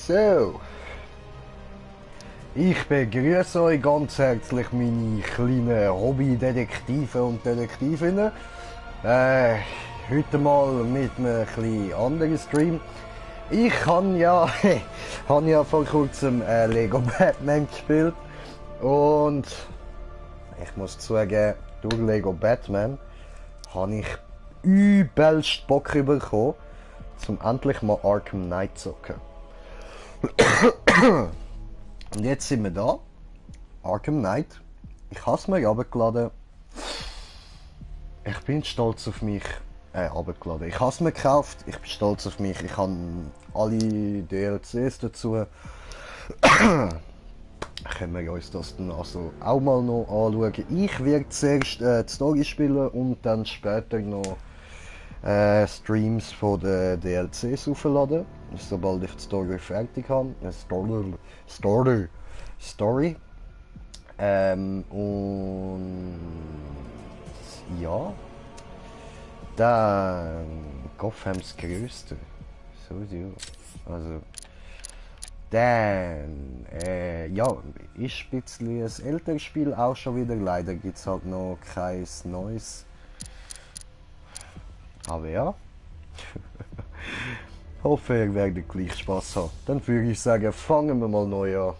So, ich begrüße euch ganz herzlich, meine kleinen Hobby-Detektive und Detektivinnen. Heute mal mit einem etwas anderen Stream. Ich habe ja vor kurzem Lego Batman gespielt und ich muss zugeben, durch Lego Batman habe ich übelst Bock bekommen, zum endlich mal Arkham Knight zu zocken. Und jetzt sind wir da. Arkham Knight. Ich habe es mir runtergeladen. Ich bin stolz auf mich. Runtergeladen. Ich habe es mir gekauft. Ich bin stolz auf mich. Ich habe alle DLCs dazu. Können wir uns das dann also auch mal noch anschauen. Ich werde zuerst die Story spielen und dann später noch Streams von den DLCs aufladen, sobald ich die Story fertig habe. Story. Und ja, dann Gothams Größte. So. Also dann ja, ist ein bisschen ein älteres Spiel auch schon wieder. Leider gibt es halt noch kein neues. Aber ja, hoffe ihr werdet gleich Spaß haben. Dann würde ich sagen, fangen wir mal neu an.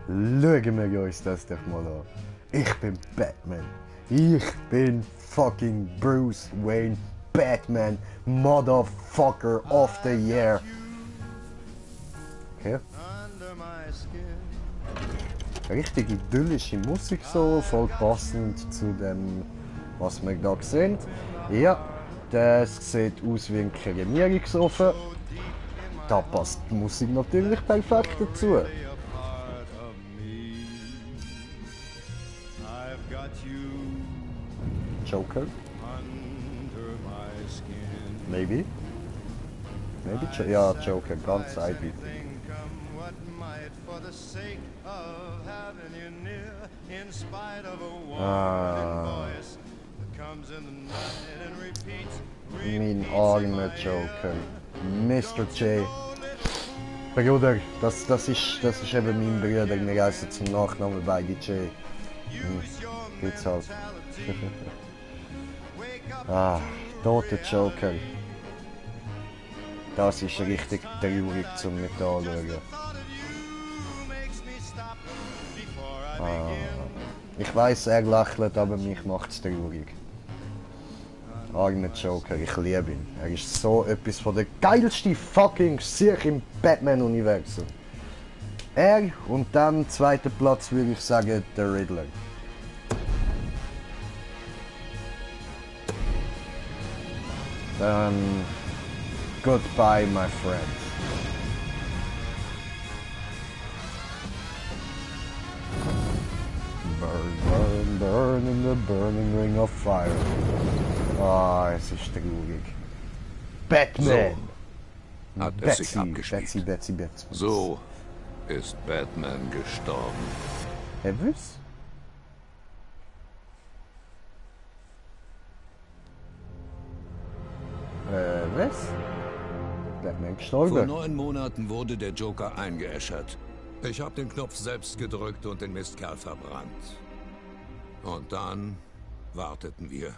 Schauen wir uns das doch mal an. Ich bin Batman. Ich bin fucking Bruce Wayne Batman, Motherfucker of the Year. Okay. Richtig idyllische Musik so, voll passend zu dem, was wir da sehen. Ja, das sieht aus wie ein Kremierungsofen. Da passt die Musik natürlich perfekt dazu. Joker? Maybe? Ja, Joker, ganz eindeutig. Mein armer Joker. Mr. J. Bruder, das ist eben mein Bruder. Wir heißen zum Nachnamen beide J. Geht's halt. Toter Joker. Das ist richtig traurig zum mit anschauen. Ich weiss, er lächelt, aber mich macht's traurig. Armer Joker, ich liebe ihn. Er ist so etwas von der geilsten fucking Sieg im Batman-Universum. Er und dann zweiter Platz würde ich sagen, der Riddler. Dann goodbye, my friend. Burn, burn, burn in the burning ring of fire. Es ist traurig. Batman! So hat es sich abgespielt. Betsy. So ist Batman gestorben. Was? Was? Batman gestorben? Vor 9 Monaten wurde der Joker eingeäschert. Ich habe den Knopf selbst gedrückt und den Mistkerl verbrannt. Und dann warteten wir.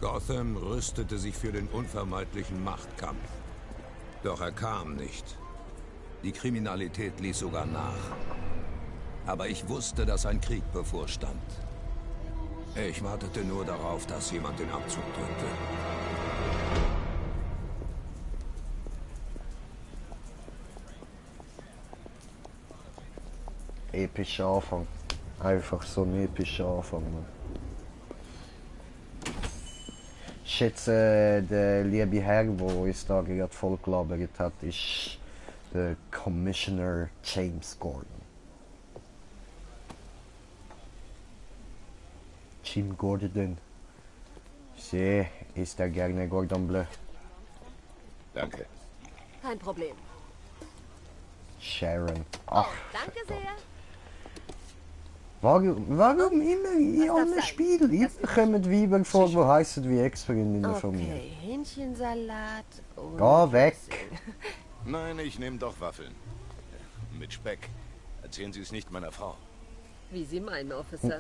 Gotham rüstete sich für den unvermeidlichen Machtkampf. Doch er kam nicht. Die Kriminalität ließ sogar nach. Aber ich wusste, dass ein Krieg bevorstand. Ich wartete nur darauf, dass jemand den Abzug drückte. Epischer Anfang. Einfach so ein epischer Anfang. Man. Ich schätze, der liebe Herr, der uns da gerade voll gelabert hat, ist der Commissioner James Gordon. Jim Gordon. Sie isst er gerne Gordon Bleu. Danke. Kein Problem. Sharon. Ach, danke sehr. Warum immer in allen Spielen? Immer kommen Weiber vor, die heissen wie Ex-Freundinnen von mir. Okay, Hähnchensalat und... Geh weg! Nein, ich nehme doch Waffeln. Mit Speck. Erzählen Sie es nicht meiner Frau. Wie Sie meinen, Officer.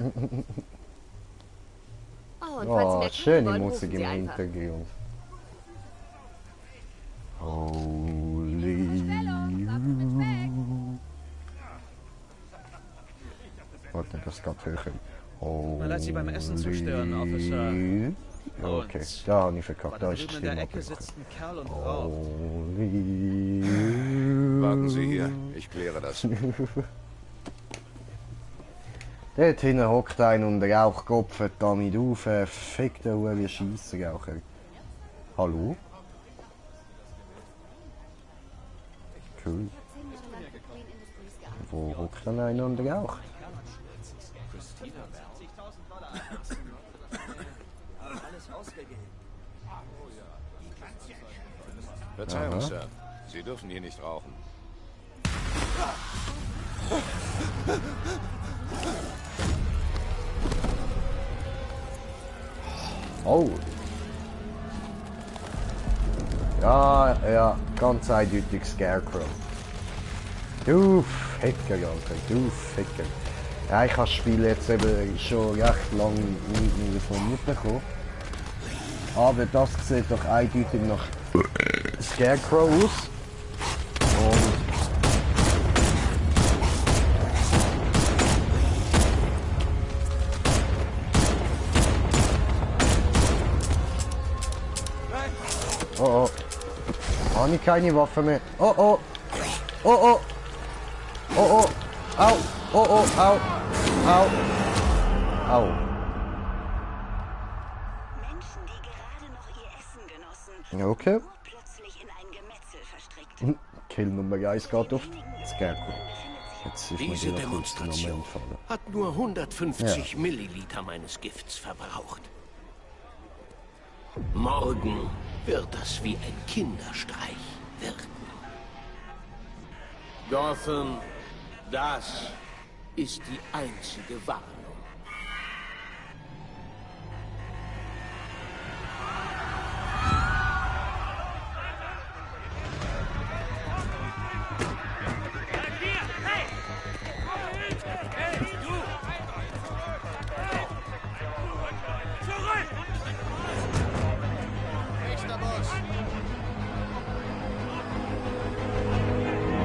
Oh, und falls Sie Oh, mehr schöne wollen, Musik rufen im Sie einfach. Hintergrund. Holy. Warte, das geht höher. Mal leid, Sie beim Essen zu stören, Officer. Okay, Und da habe ich verkackt. Da da ist die drüben in der Stimme Ecke abgebrochen. sitzt ein Kerl und raucht. Holy. Warten Sie hier. Ich kläre das. Dort hinten hockt einer und raucht Kopf damit auf. Fick der Uhr wie Scheissraucher. Hallo? Cool. Wo hockt denn einer und raucht? Verzeihung, Sir. Sie dürfen hier nicht rauchen. Oh. Ja, ja, ganz eindeutig Scarecrow. Du Ficker, Alter, du Ficker. Ja, ich habe das Spiel jetzt eben schon recht lange nicht mehr davon mitbekommen. Aber das sieht doch eindeutig nach Scarecrow aus. Und oh oh. Habe ich keine Waffe mehr. Oh oh. Oh oh. Oh oh. Au. Oh oh. Au. Au. Au. Menschen, die gerade noch ihr Essen genossen, Okay. plötzlich in ein Gemetzel verstrickt. Kill Nummer 1 geht auf Scarecrow. Jetzt ist mir Diese wieder kurz der Name Demonstration entfallen. hat nur 150 Milliliter meines Gifts verbraucht. Morgen wird das wie ein Kinderstreich wirken. Gotham, das ist die einzige Warnung.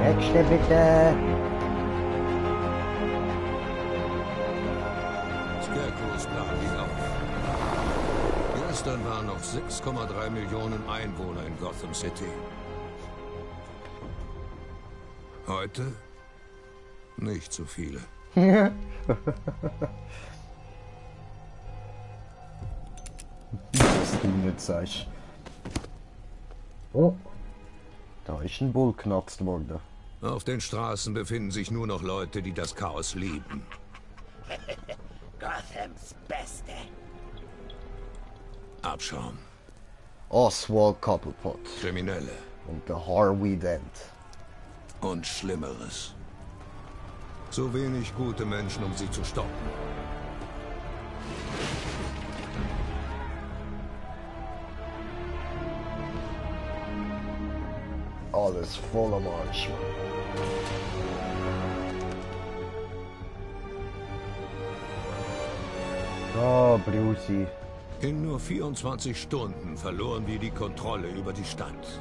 Nächste bitte. Scarecrows Plan ging auf. Gestern waren noch 6,3 Millionen Einwohner in Gotham City. Heute nicht so viele. Das du nicht sagst. Oh. Da ist ein Bull geknackst worden. Auf den Straßen befinden sich nur noch Leute, die das Chaos lieben. Gothams Beste. Abschaum, Oswald Cobblepot Kriminelle und der Harvey Dent. und Schlimmeres. Zu wenig gute Menschen, um sie zu stoppen. Alles voller Marsch. Oh, Brusi. In nur 24 Stunden verloren wir die Kontrolle über die Stadt.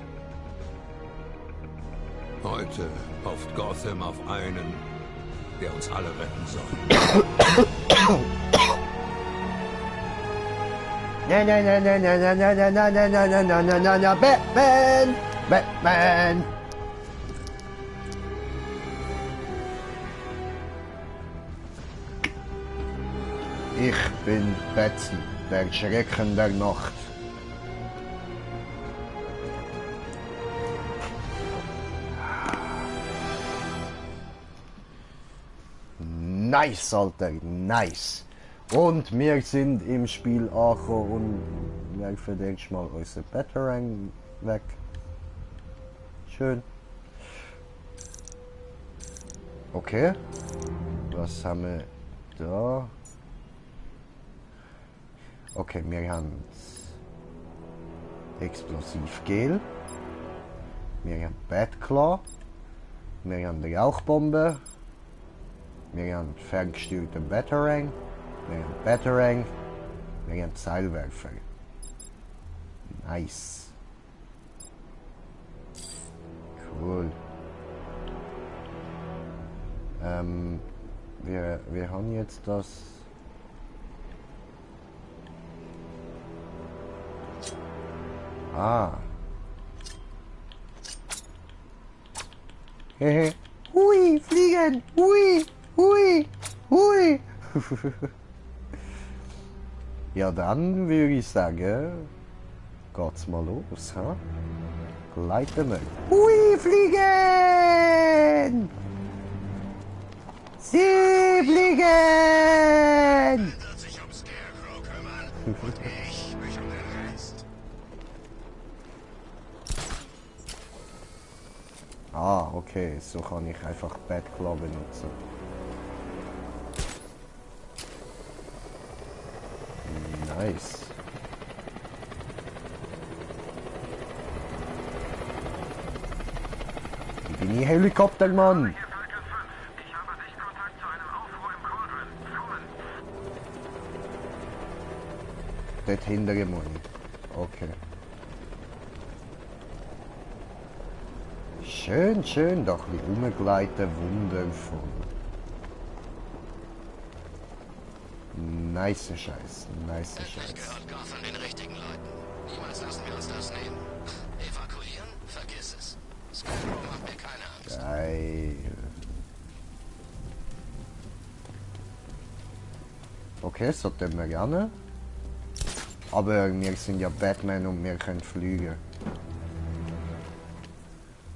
Heute hofft Gotham auf einen, der uns alle retten soll. Na na na na na na na na na na na na na na na Batman! Batman! Ich bin Batman, der Schrecken der Nacht. Nice, Alter, nice. Und wir sind im Spiel angekommen und werfen jetzt mal unseren Batarang weg. Schön. Okay. Was haben wir da? Okay, wir haben Explosivgel. Wir haben Batclaw. Wir haben die Rauchbombe. Wir haben ferngesteuerte Batarang. Wir haben Batarang. Wir haben Seilwerfer. Nice. Cool. Wir haben jetzt das. Ah. Hehe. Hui, fliegen! Hui! Hui! Hui! Ja, dann würde ich sagen, geht's mal los, ha? Gleiten wir. Hui, fliegen! Sie fliegen! Wird sich um Scarecrow kümmern und ich mich um den Rest. Ah, okay, so kann ich einfach Batclaw benutzen. Nice. Ich bin die Helikoptermann. Dort hintere Moni. Okay. Schön, schön, doch die rumgleiten, wundervoll. Nice Scheiß, nice Scheiß. Gehört Gotham den richtigen Leuten. Niemals lassen wir uns das nehmen. Evakuieren? Vergiss es. Scarecrow macht mir keine Angst. Geil. Okay, so tun wir gerne. Aber wir sind ja Batman und wir können fliegen.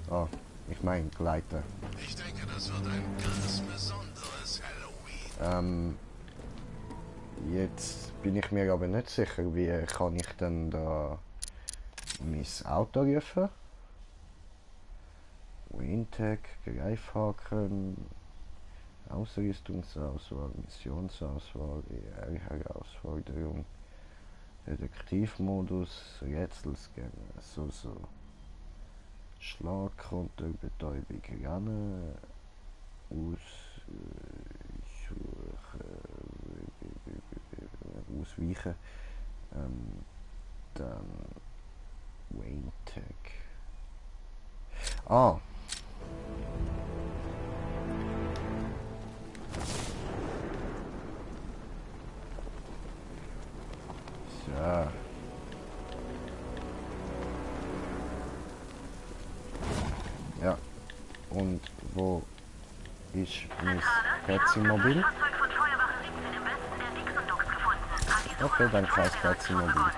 Oh, ich meine Gleiter. Ich denke, das wird ein ganz besonderes Halloween. Jetzt bin ich mir aber nicht sicher, wie kann ich denn da mein Auto rufen? Wintech, Greifhaken, Ausrüstungsauswahl, Missionsauswahl, ER-Herausforderung, Detektivmodus, Rätselscanner, so. Schlagkonter, Betäubung, Rennen, Ausweichen, dann Wayne Tech. Ah. So. Ja. Und wo ist mein Plätzchenmobil? Okay, dann kann ich Plätzchenmobil.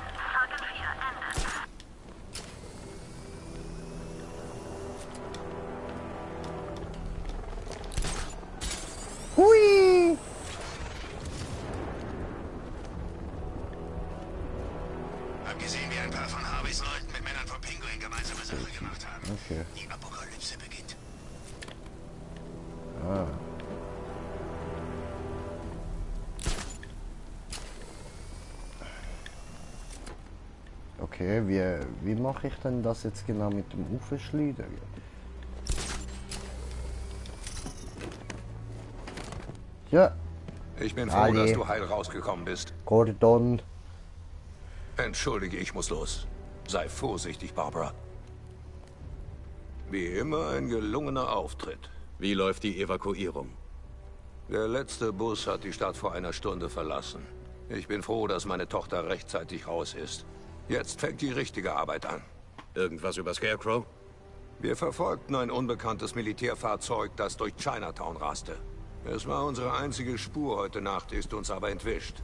Hui! Abgesehen, wie ein paar von Harveys Leuten mit Männern von Pinguin gemeinsame Sache gemacht haben. Okay. Die Apokalypse beginnt. Ah. Okay, wie mache ich denn das jetzt genau mit dem Aufschleudern? Ja. Ich bin froh, Ali. dass du heil rausgekommen bist. Gordon. Entschuldige, ich muss los. Sei vorsichtig, Barbara. Wie immer ein gelungener Auftritt. Wie läuft die Evakuierung? Der letzte Bus hat die Stadt vor einer Stunde verlassen. Ich bin froh, dass meine Tochter rechtzeitig raus ist. Jetzt fängt die richtige Arbeit an. Irgendwas über Scarecrow? Wir verfolgten ein unbekanntes Militärfahrzeug, das durch Chinatown raste. Es war unsere einzige Spur heute Nacht, ist uns aber entwischt.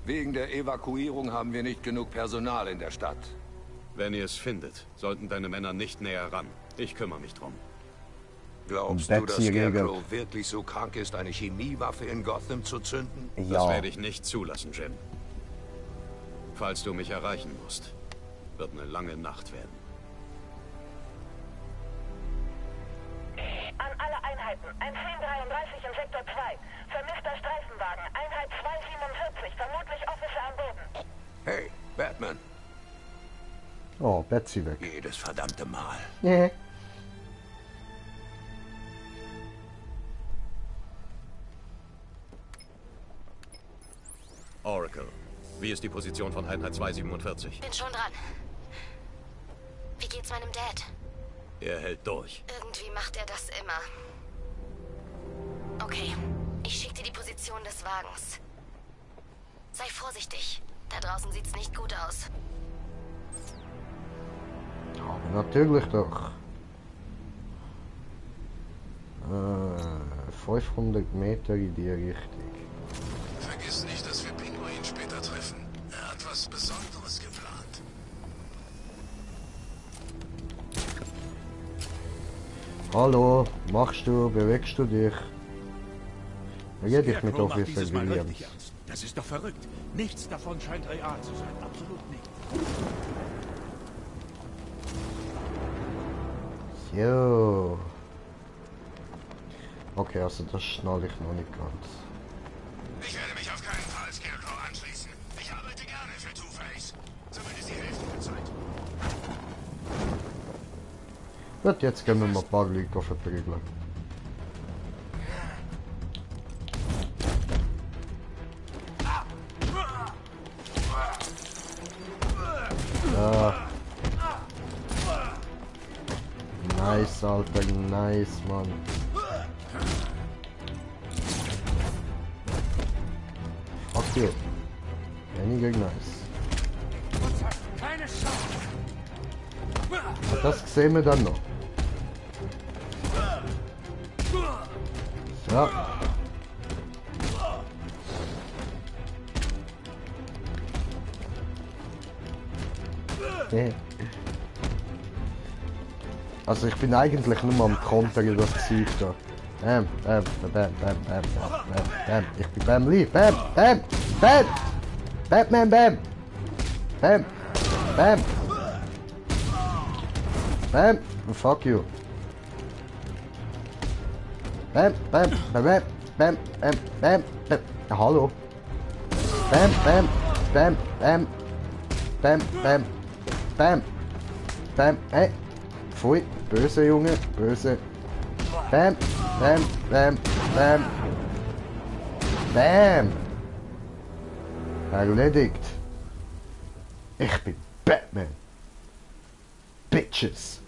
Wegen der Evakuierung haben wir nicht genug Personal in der Stadt. Wenn ihr es findet, sollten deine Männer nicht näher ran. Ich kümmere mich drum. Glaubst du, dass Scarecrow wirklich so krank ist, eine Chemiewaffe in Gotham zu zünden? Das Ja. werde ich nicht zulassen, Jim. Falls du mich erreichen musst, wird eine lange Nacht werden. An alle Einheiten. Ein 1033 im Sektor 2. Vermisster Streifenwagen. Einheit 247. Vermutlich Officer am Boden. Hey, Batman. Oh, Betsy weg. Jedes verdammte Mal. Nee. Oracle, wie ist die Position von Einheit 247? Bin schon dran. Wie geht's meinem Dad? Er hält durch. Irgendwie macht er das immer. Okay, ich schicke dir die Position des Wagens. Sei vorsichtig. Da draußen sieht's nicht gut aus. Aber natürlich doch. 500 Meter in die Richtung. Vergiss nicht, dass wir Pinguin später treffen. Er hat was Besonderes geplant. Hallo, machst du, bewegst du dich? Red ich mit Scarecrow macht Officer dieses Mal Williams. richtig ernst. Das ist doch verrückt. Nichts davon scheint real zu sein. Absolut nicht. Jo. Okay, also das schnall ich noch nicht ganz. Ich werde mich auf keinen Fall Scarecrow anschließen. Ich arbeite gerne für Two-Face. Zumindest die Hälfte der Zeit. Gut, jetzt können wir mal ein paar Leute verprügeln. Ja. Nice, Alter, nice, Mann. Fuck you. Weniger nice. Keine Chance. Das sehen wir dann noch. So. Also ich bin eigentlich nur am Kontern das Zeug da. Bam, bam, bam, bam, bam, bam, bam, bam. Ich bin Bam Lee. Bam, bam, bam. Batman, bam. Bam, bam. Bam, fuck you. Bam, bam, bam, bam, bam, bam, bam, bam. Hallo. Bam, bam, bam, bam. Bam, bam, bam. Bam, hey. Pfui, böse Junge, böse. Bam, bam, bam, bam. Bam. Erledigt. Ich bin Batman. Bitches.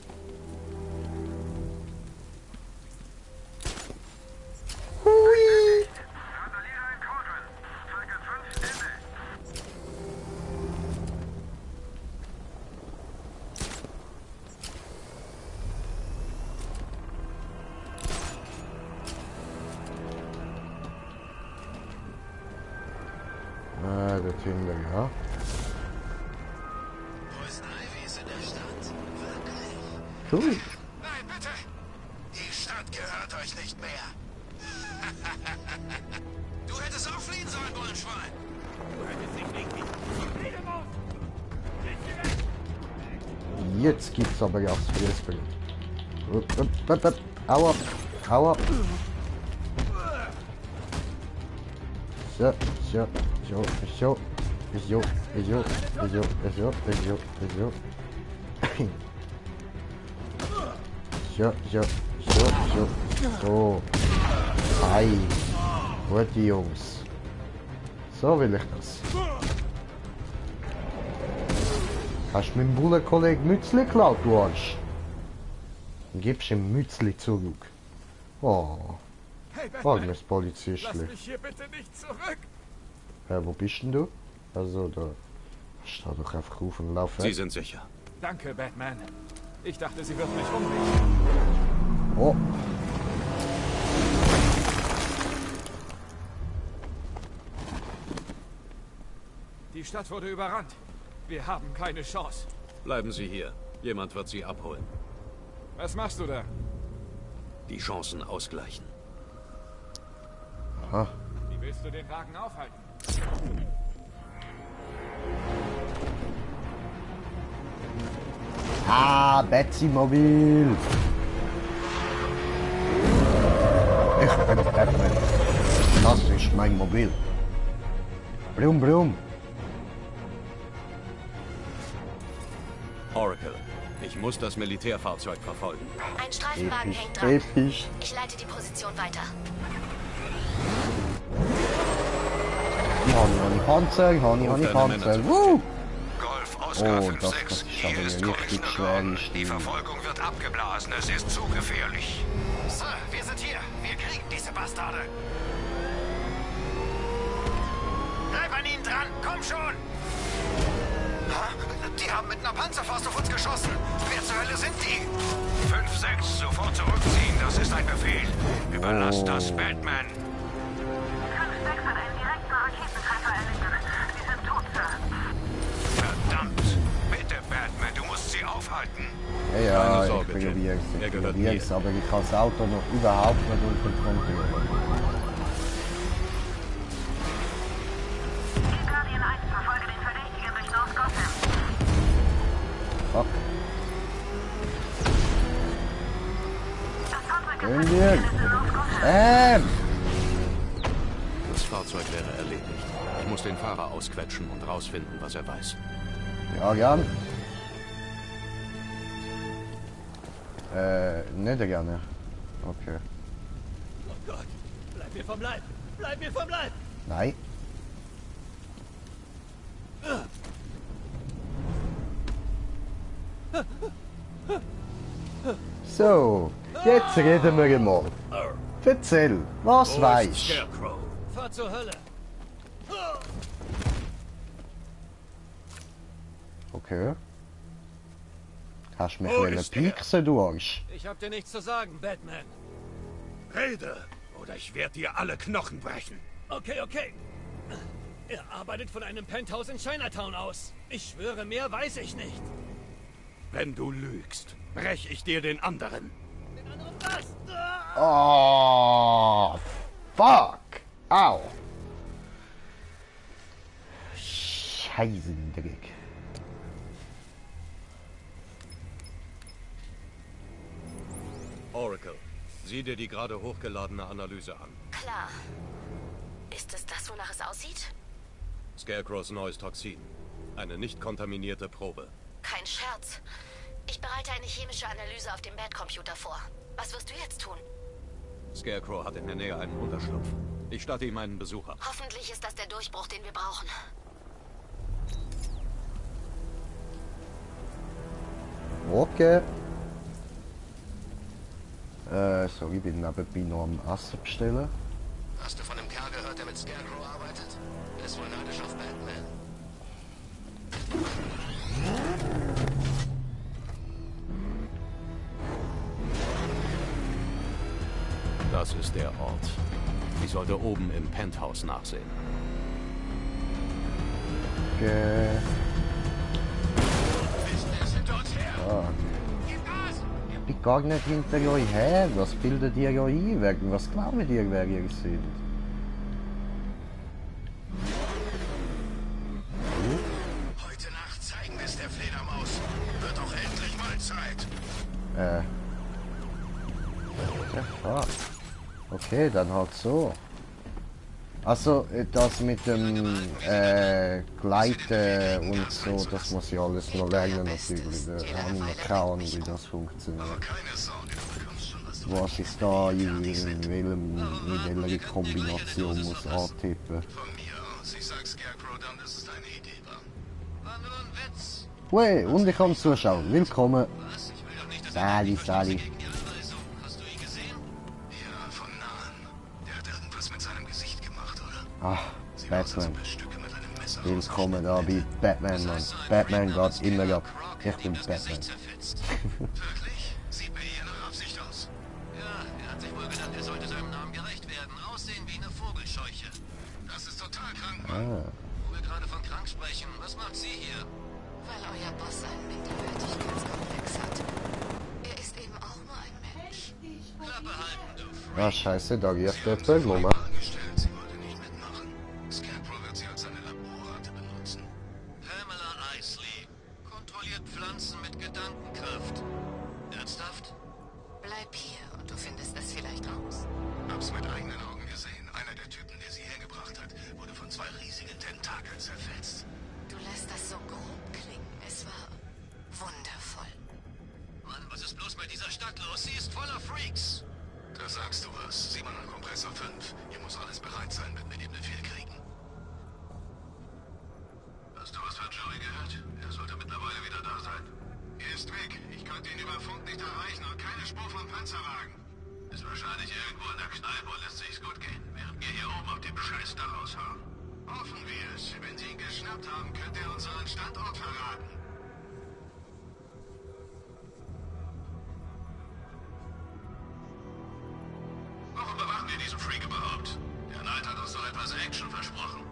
Hui. Der Tinder, ja. Wo ist Ivy? Ist in der Stadt? Wirklich? Cool. Nein, bitte! Die Stadt gehört euch nicht mehr. Du hättest auch fliehen sollen, Bullenschwein. Du hättest dich nicht. Jetzt gibt's aber ja das Fressbild. Hau ab. Hau ab. So, so, so, so, so, so, so, so, so, so, so, so, so. Ei. Gute Jungs. So will ich das. Hast du meinem Bullenkollegen Mützli geklaut, du Arsch? Dann gibst du ihm Mützli zurück. Oh. Hey, Agnes Polizistli. Lass mich hier bitte nicht zurück. Wo bist denn du? Also da. Steh doch einfach auf und lauf weg. Sie sind sicher. Danke, Batman. Ich dachte, sie wird mich umbringen. Oh. Die Stadt wurde überrannt. Wir haben keine Chance. Bleiben Sie hier. Jemand wird Sie abholen. Was machst du da? Die Chancen ausgleichen. Aha. Wie willst du den Wagen aufhalten? Ah, Betsy Mobil. Ich bin Batman. Das ist mein Mobil. Brum, brum. Oracle, ich muss das Militärfahrzeug verfolgen. Ein Streifenwagen Episch, hängt dran. Ich leite die Position weiter. Habe ich Panzer, habe ich Panzer. Golf, Oh, Oscar das 5-6. ist Hier aber ist eine Commissioner richtig Gordon. schwere Die Stimme. Verfolgung wird abgeblasen. Es ist zu gefährlich. Sir, wir sind hier. Wir kriegen diese Bastarde. Bleib an ihnen dran. Komm schon. Die haben mit einer Panzerfaust auf uns geschossen. Wer zur Hölle sind die? 5-6, sofort zurückziehen. Das ist ein Befehl. Überlasst das Batman. 5-6 hat einen direkten Raketentreffer erlitten. Sie sind tot, Sir. Verdammt. Bitte, Batman, du musst sie aufhalten. Ja, Keine ich Sorge, probiere Jim. Er gehört es, mir. aber ich kann das Auto noch überhaupt nicht unter Kontrolle. Guardian 1, verfolge den Verdächtigen durch North Gotham. Fuck. Das Fahrzeug Gehen ist wir. in North Gotham. Das Fahrzeug wäre erledigt. Ich muss den Fahrer ausquetschen und rausfinden, was er weiß. Ja, gern. Nicht gerne. Okay. Oh Gott, bleib mir vom Leib! Bleib mir vom Leib! Nein. So, jetzt reden wir mal. Erzähl, was weißt? Scarecrow, fahr zur Hölle! Okay. Hast mich Wo wollen ist er? pieksen, du Arsch. Ich hab dir nichts zu sagen, Batman. Rede, oder ich werde dir alle Knochen brechen. Okay, okay. Er arbeitet von einem Penthouse in Chinatown aus. Ich schwöre, mehr weiß ich nicht. Wenn du lügst, brech ich dir den anderen. Den anderen was? Oh, fuck. Au. Scheißendreck. Oracle, sieh dir die gerade hochgeladene Analyse an. Klar. Ist es das, wonach es aussieht? Scarecrows neues Toxin. Eine nicht kontaminierte Probe. Kein Scherz. Ich bereite eine chemische Analyse auf dem Bad-Computer vor. Was wirst du jetzt tun? Scarecrow hat in der Nähe einen Unterschlupf. Ich statte ihm einen Besuch ab. Hoffentlich ist das der Durchbruch, den wir brauchen. Okay. So, ich bin nebenbei noch am Essen bestellen. Hast du von dem Kerl gehört, der mit Scarecrow arbeitet? Er ist wohl neidisch auf Batman. Das ist der Ort. Ich sollte oben im Penthouse nachsehen. Okay. Ah. Ich bin gar nicht hinter euch her. Was bildet ihr ja ein? Was glaubt ihr, wer ihr seid? Heute Nacht zeigen wir es der Fledermaus. Wird doch endlich mal Zeit. Ja, fuck. Okay, dann halt so. Also, das mit dem Gleiten und so, das muss ich alles noch lernen natürlich. Da habe ich noch keine Ahnung, wie das funktioniert. Keine Sorge, du bekommst schon, was du Was ich da in welcher Kombination muss antippen. von mir aus. Ich sag Scarecrow dann, dass es deine Idee war. War nur ein Witz. Ui, und ich kann zuschauen. Willkommen. Was? Ich will doch nicht, dass Sali, Sali. gegen die Anweisung. Hast du ihn gesehen? Ja, von nahen. Der hat irgendwas mit seinem Gesicht gemacht, oder? Ach, Sie war Batman. so Stücke mit einem Messer Willkommen da bei Batman, Mann. Batman geht immer ab. Ich bin Batman. Wirklich? Sieht bei ihr nach Absicht aus. Ja, er hat sich wohl gedacht, er sollte seinem Namen gerecht werden. Aussehen wie eine Vogelscheuche. Das ist total krank, Mann. Wo wir gerade von krank sprechen, was macht sie hier? Weil euer Boss einen Minderwertigkeitskomplex hat. Er ist eben auch nur ein Mensch. Klappe halten, du Freak. Ah, scheiße, da geht der Böllnummer. Angestellt, sie wollte nicht mitmachen. Scarecrow wird sie als seine Laborratte benutzen. Pamela Isley kontrolliert Pflanzen mit Gedankenkraft. Ernsthaft? Bleib hier und du findest es vielleicht raus. Hab's mit eigenen Augen gesehen. Einer der Typen, der sie hergebracht hat, wurde von 2 riesigen Tentakeln zerfetzt. Du lässt das so grob klingen. Es war wundervoll. Mann, was ist bloß mit dieser Stadt los? Sie ist voller Freaks. Da sagst du was. Sieh mal nach Kompressor 5. Hier muss alles bereit sein, wenn wir den Befehl kriegen. von Joey gehört? Er sollte mittlerweile wieder da sein. Er ist weg. Ich konnte ihn über Funk nicht erreichen und keine Spur vom Panzerwagen. Ist wahrscheinlich irgendwo in der Kneipe und lässt sich's gut gehen, während wir hier oben auf dem Scheißdach aushauen. Hoffen wir es. Wenn Sie ihn geschnappt haben, könnte er unseren Standort verraten. Warum bewachen wir diesen Freak überhaupt? Der Knight hat uns doch etwas Action versprochen.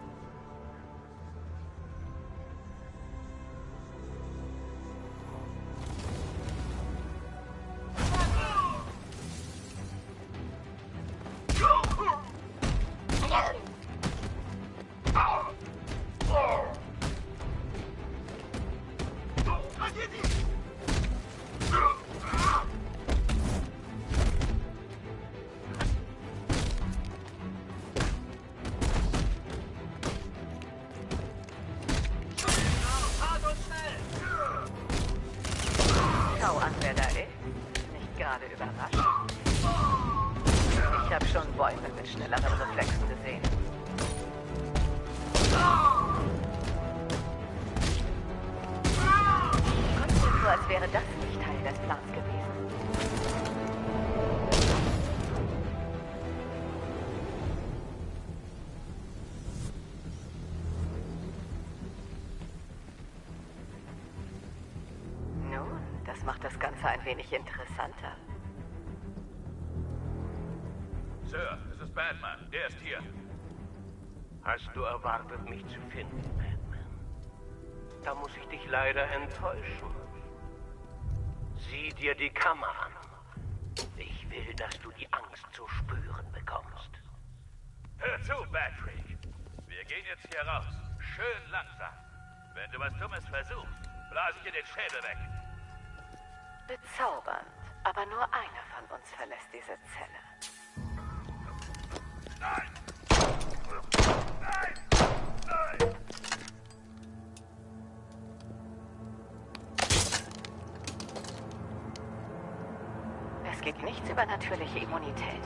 Schau an, wer da ist. Nicht gerade überrascht. Ich habe schon Bäume mit schnelleren Reflexen gesehen. Kommt mir so, als wäre das nicht Teil des Plans gewesen. Nun, das macht das Ganze ein wenig interessanter. Sir, es ist Batman. Der ist hier. Hast du erwartet, mich zu finden, Batman? Da muss ich dich leider enttäuschen. Sieh dir die Kamera an. Ich will, dass du die Angst zu spüren bekommst. Hör zu, Batfreak. Wir gehen jetzt hier raus. Schön langsam. Wenn du was Dummes versuchst, blase ich dir den Schädel weg. Bezaubernd. Aber nur einer von uns verlässt diese Zelle. Nein! Nein! Nein! Es gibt nichts über natürliche Immunität.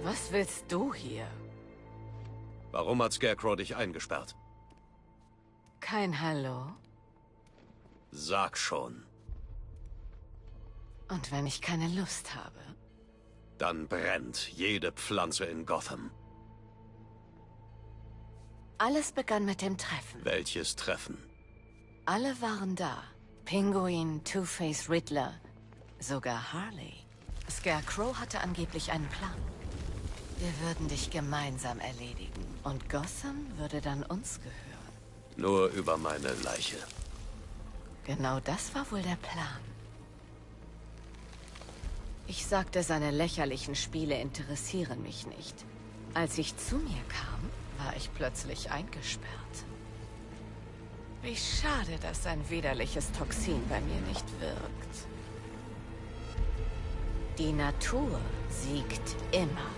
Was willst du hier? Warum hat Scarecrow dich eingesperrt? Kein Hallo? Sag schon. Und wenn ich keine Lust habe? Dann brennt jede Pflanze in Gotham. Alles begann mit dem Treffen. Welches Treffen? Alle waren da. Pinguin, Two-Face, Riddler, sogar Harley. Scarecrow hatte angeblich einen Plan. Wir würden dich gemeinsam erledigen. Und Gotham würde dann uns gehören. Nur über meine Leiche. Genau das war wohl der Plan. Ich sagte, seine lächerlichen Spiele interessieren mich nicht. Als ich zu mir kam, war ich plötzlich eingesperrt. Wie schade, dass sein widerliches Toxin bei mir nicht wirkt. Die Natur siegt immer.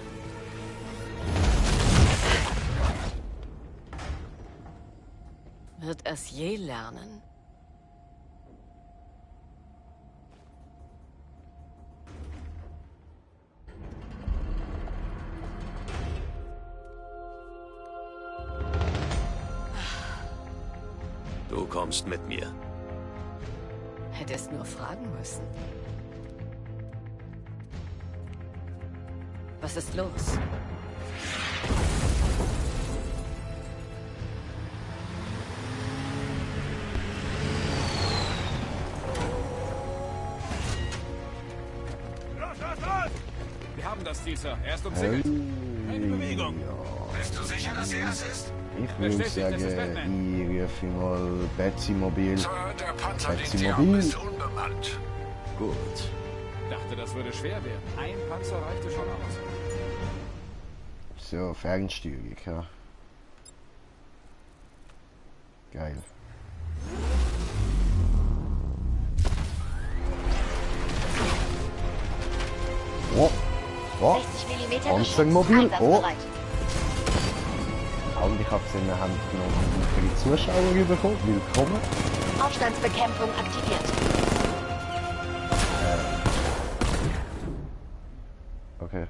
Wird es je lernen? Du kommst mit mir. Hättest nur fragen müssen. Was ist los? Wir haben das Ziel, Sir. Er ist umzingelt. Keine Bewegung. Bist du sicher, dass er es ist? Ich würde sagen, ich rufe mal Betsy-Mobil. Sir, der Panzer, den Sie haben, ist unbemannt. Gut. Dachte, das würde schwer werden. Ein Panzer reichte schon aus. So, Fernsteuerung, ja. Geil. Oh. Oh, 60 mm Panzermobil. Oh. einsatzbereit. Und ich habe es in der Hand genommen und für die Zuschauer bekommen. Willkommen. Aufstandsbekämpfung aktiviert. Okay.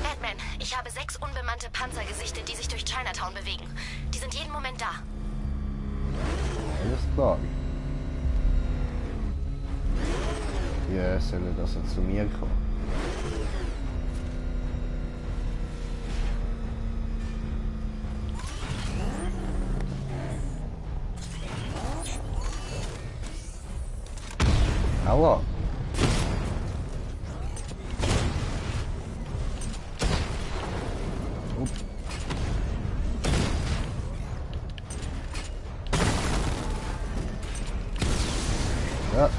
Batman, ich habe 6 unbemannte Panzer gesichtet, die sich durch Chinatown bewegen. Die sind jeden Moment da. Alles klar. Ja, sollen das zu mir kommen? Aua. Ja.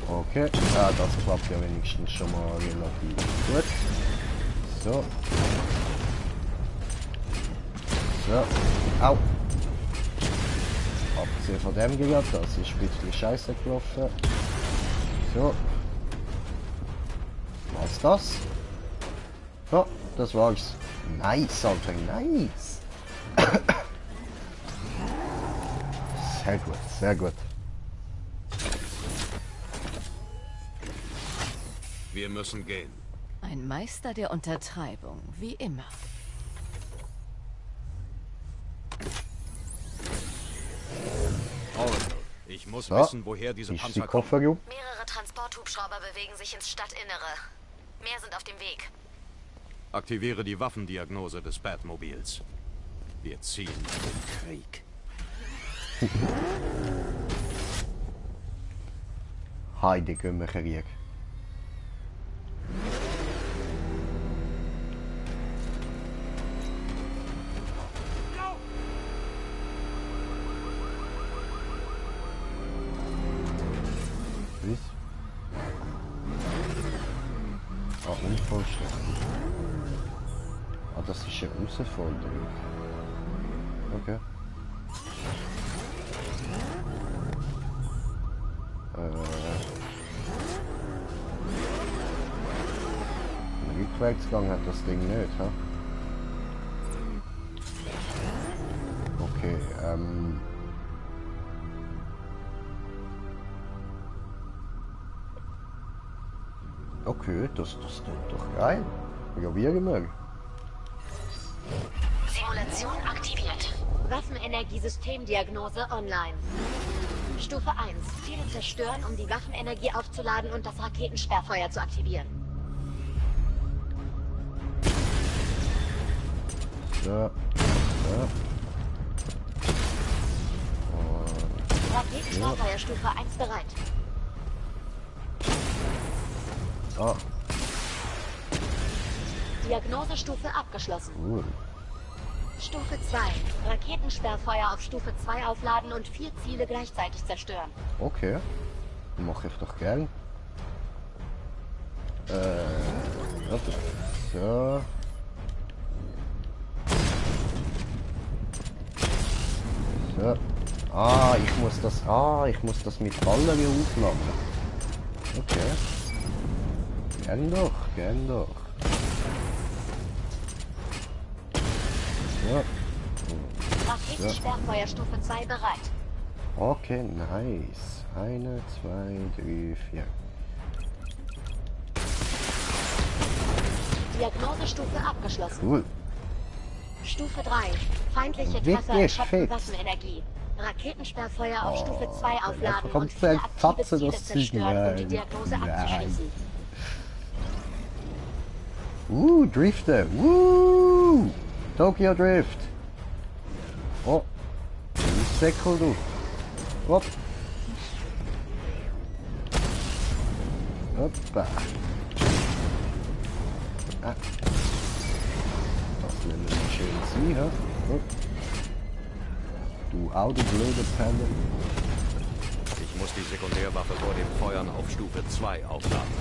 Okay. Ja, das klappt ja wenigstens schon mal relativ gut. So. So. Au. Abgesehen von dem gehört, das ist ein bisschen scheiße gelaufen. So. Was ist das? Ja, das war's. Nice, Alter, nice. Sehr gut, sehr gut. Wir müssen gehen. Ein Meister der Untertreibung, wie immer. Ich muss wissen, woher diese Panzer kommen. Mehrere Transporthubschrauber bewegen sich ins Stadtinnere. Mehr sind auf dem Weg. Aktiviere die Waffendiagnose des Batmobils. Wir ziehen in den Krieg. Heide gehen wir Krieg. Ah, das ist eine Herausforderung. Okay. Einen Rückwärtsgang hat das Ding nicht, ha? Okay, okay, das klingt doch geil. Ja, wie immer. Simulation aktiviert. Waffenenergiesystemdiagnose online. Stufe 1. Ziele zerstören, um die Waffenenergie aufzuladen und das Raketensperrfeuer zu aktivieren. So. So. Raketensperrfeuer Stufe 1 bereit. Ah. Diagnosestufe abgeschlossen. Cool. Stufe 2. Raketensperrfeuer auf Stufe 2 aufladen und 4 Ziele gleichzeitig zerstören. Okay. Mach ich doch gern. Warte. So. So. Ah, ich muss das mit Ballen aufladen. Okay. Gern doch, gern doch. Ja. Raketensperrfeuer Stufe 2 bereit. Okay, nice. 1, 2, 3, 4. Diagnosestufe abgeschlossen. Cool. Stufe 3. Feindliche Treffer erschöpfen Waffenenergie. Raketensperrfeuer auf Stufe 2 aufladen und 4 aktive Ziele zerstören, um die Diagnose abzuschließen. Driften. Tokyo Drift. Oh. Säckel du. Hopp. Hoppa. Ah. Das nennen wir schön sie, ha? Oh. Du alte blöde Pelle. Ich muss die Sekundärwaffe vor dem Feuern auf Stufe 2 aufladen.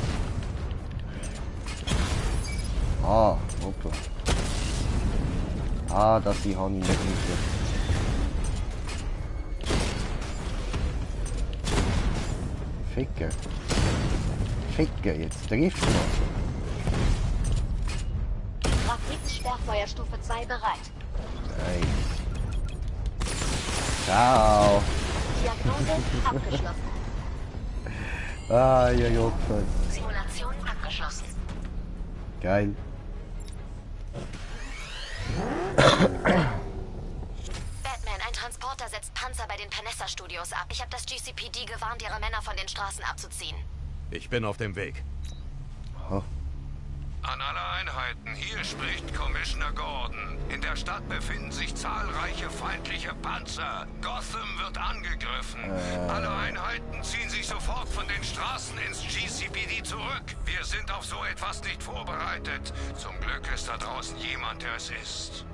Ah, okay. Ah, das die habe ich nicht mitgekriegt. ficken, jetzt trifft man. Raketensperrfeuer Stufe 2 bereit. Nein. Ciao. Diagnose abgeschlossen. Ah, ihr Jopfen. Simulation abgeschlossen. Geil. Batman, ein Transporter setzt Panzer bei den Panessa-Studios ab. Ich habe das GCPD gewarnt, ihre Männer von den Straßen abzuziehen. Ich bin auf dem Weg. Oh. An alle Einheiten, hier spricht Commissioner Gordon. In der Stadt befinden sich zahlreiche feindliche Panzer. Gotham wird angegriffen. Alle Einheiten ziehen sich sofort von den Straßen ins GCPD zurück. Wir sind auf so etwas nicht vorbereitet. Zum Glück ist da draußen jemand, der es ist.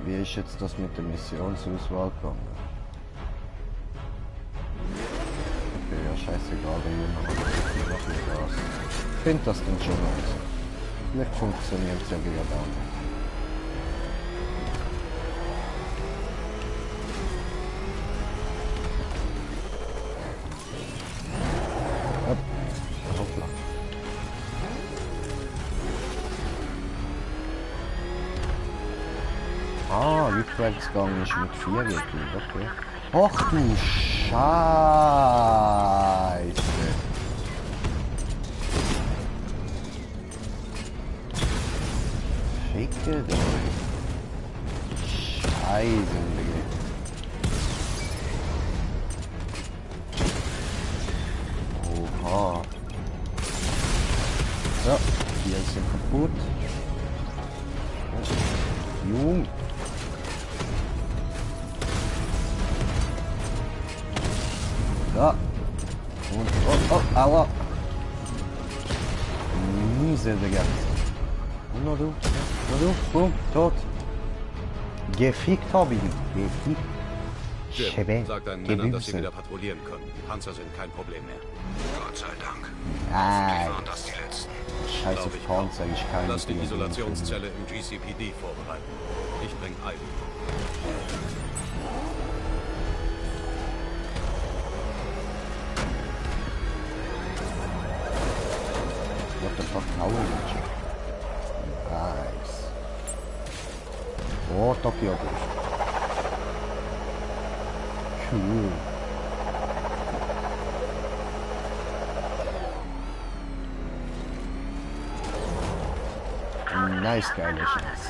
Wie ist jetzt das mit der Missionsauswahl gegangen? Okay, ja, scheißegal, wenn wir machen das. Ich finde das dann schon aus. Vielleicht funktioniert es ja wieder dann. Hoppla. Ah, Rückwärtsgang ist mit 4 wirklich, okay. Ach du Scheiße. Ficke euch. Scheiße, Digga. Oha. So, hier sind kaputt. Jung. So. Und, oh, aua. Miese, Digga. Und noch du. Noch du. Boom, tot. Gefickt hab ich ihn. Gefickt. Jim, sag deinen Männern, dass sie wieder patrouillieren können. Die Panzer sind kein Problem mehr. Gott sei Dank. Nein. Waren das die letzten? Scheiße Panzer, ich kann Lass die Isolationszelle im GCPD vorbereiten. Ich bring Ivy. What the fuck, how is it? Nice. Oh, Tokyo Drift. Cool. Nice, geile Scheiß.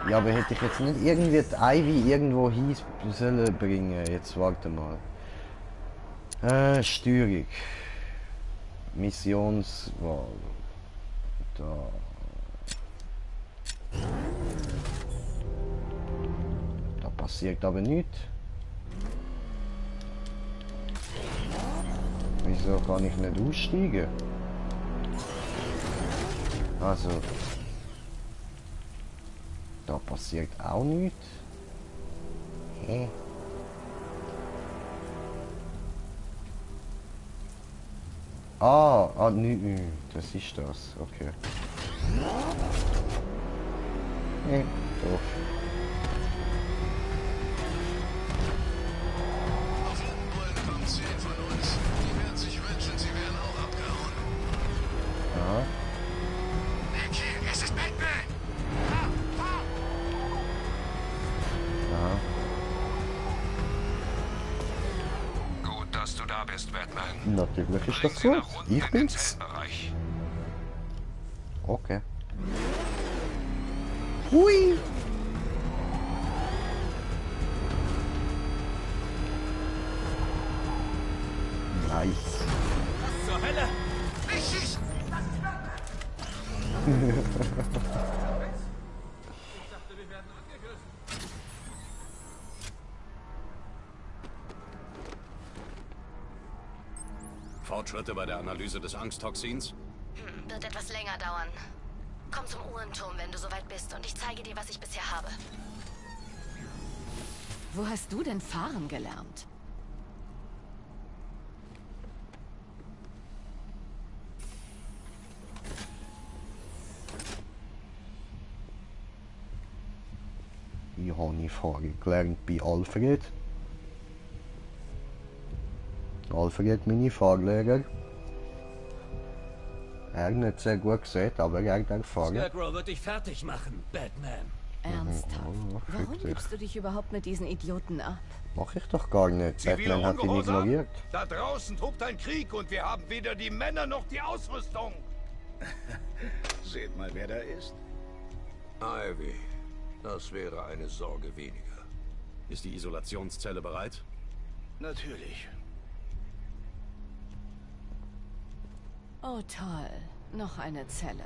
Ja, aber hätte ich jetzt nicht irgendwie die Ivy irgendwo hin sollen bringen? Jetzt warte mal. Steuerung. Missionswahl. Da. Da passiert aber nichts. Wieso kann ich nicht aussteigen? Also. Da passiert auch nichts. Hä? Das ist das, okay. Nee, doof. Kommt 10 von uns. Die werden sich wünschen, sie wären auch abgehauen. Ja. Nicky, es ist Batman! Ja. Gut, dass du da bist, Batman. Natürlich ist das so. Ich bin's. Okay. Hui! Nice. Was zur Hölle? Nicht schießen! Fortschritte bei der Analyse des Angsttoxins? Wird etwas länger dauern. Komm zum Uhrenturm, wenn du soweit bist, und ich zeige dir, was ich bisher habe. Wo hast du denn fahren gelernt? Ich habe Frage gelernt bei Alfred. Alfred, meine Fahrlehrer. Er hat nicht sehr gut gesagt, aber er hat Erfahrung. Scarecrow wird dich fertig machen, Batman. Ernsthaft? Warum gibst du dich überhaupt mit diesen Idioten ab? Mach ich doch gar nicht. Batman hat ihn ignoriert. Da draußen tobt ein Krieg und wir haben weder die Männer noch die Ausrüstung. Seht mal, wer da ist. Ivy, das wäre eine Sorge weniger. Ist die Isolationszelle bereit? Natürlich. Oh toll, noch eine Zelle.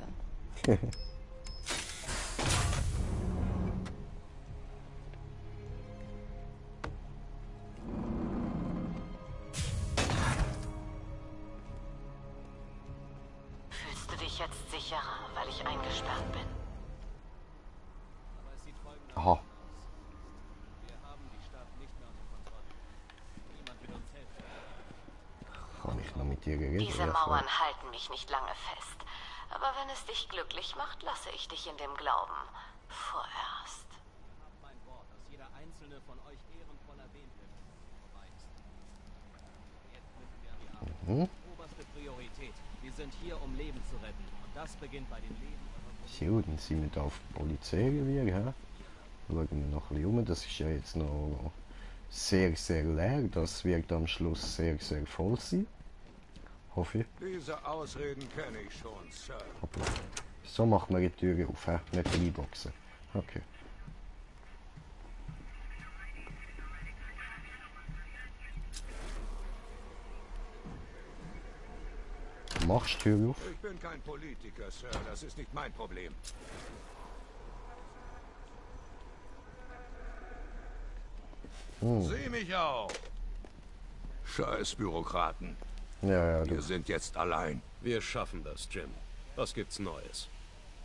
Fühlst du dich jetzt sicherer, weil ich eingesperrt bin? Aha. Kann ich noch mit dir reden? Diese Mauern halten mich nicht lange fest. Aber wenn es dich glücklich macht, lasse ich dich in dem Glauben. Vorerst. Mein Wort, dass jeder einzelne von euch ehrenvoll erwähnt wird. Jetzt müssen wir an die Arbeit. Oberste Priorität. Wir sind hier, um Leben zu retten. Und das beginnt bei den Leben. So, dann sind wir da auf die Polizeirevier, hä? Schauen wir noch ein bisschen um. Das ist ja jetzt noch sehr, sehr leer. Das wird am Schluss sehr, sehr voll sein. Hoffe ich. Diese Ausreden kenne ich schon, Sir. Hoppla. So macht man die Tür auf, hä? Nicht reinboxen. Okay. Machst die Tür auf? Ich bin kein Politiker, Sir. Das ist nicht mein Problem. Sieh mich auch. Scheiß Bürokraten. Ja, Wir sind jetzt allein. Wir schaffen das, Jim. Was gibt's Neues?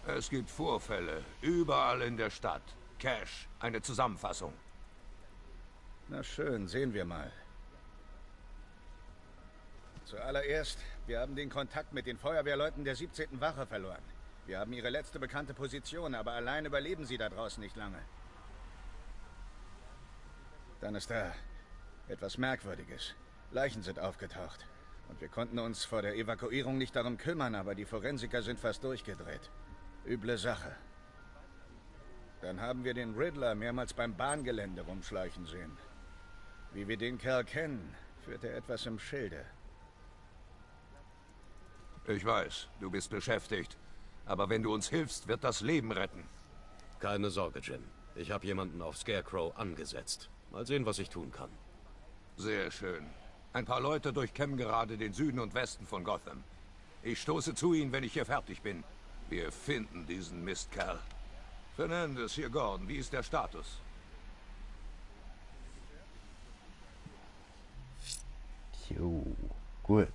Es gibt Vorfälle. Überall in der Stadt. Cash. Eine Zusammenfassung. Na schön, sehen wir mal. Zuallererst, wir haben den Kontakt mit den Feuerwehrleuten der 17. Wache verloren. Wir haben ihre letzte bekannte Position, aber allein überleben sie da draußen nicht lange. Dann ist da etwas Merkwürdiges. Leichen sind aufgetaucht. Und wir konnten uns vor der Evakuierung nicht darum kümmern, aber die Forensiker sind fast durchgedreht. Üble Sache. Dann haben wir den Riddler mehrmals beim Bahngelände rumschleichen sehen. Wie wir den Kerl kennen, führt er etwas im Schilde. Ich weiß, du bist beschäftigt. Aber wenn du uns hilfst, wird das Leben retten. Keine Sorge, Jim. Ich habe jemanden auf Scarecrow angesetzt. Mal sehen, was ich tun kann. Sehr schön. Ein paar Leute durchkämmen gerade den Süden und Westen von Gotham. Ich stoße zu ihnen, wenn ich hier fertig bin. Wir finden diesen Mistkerl. Fernandes, hier Gordon. Wie ist der Status? Jo, gut.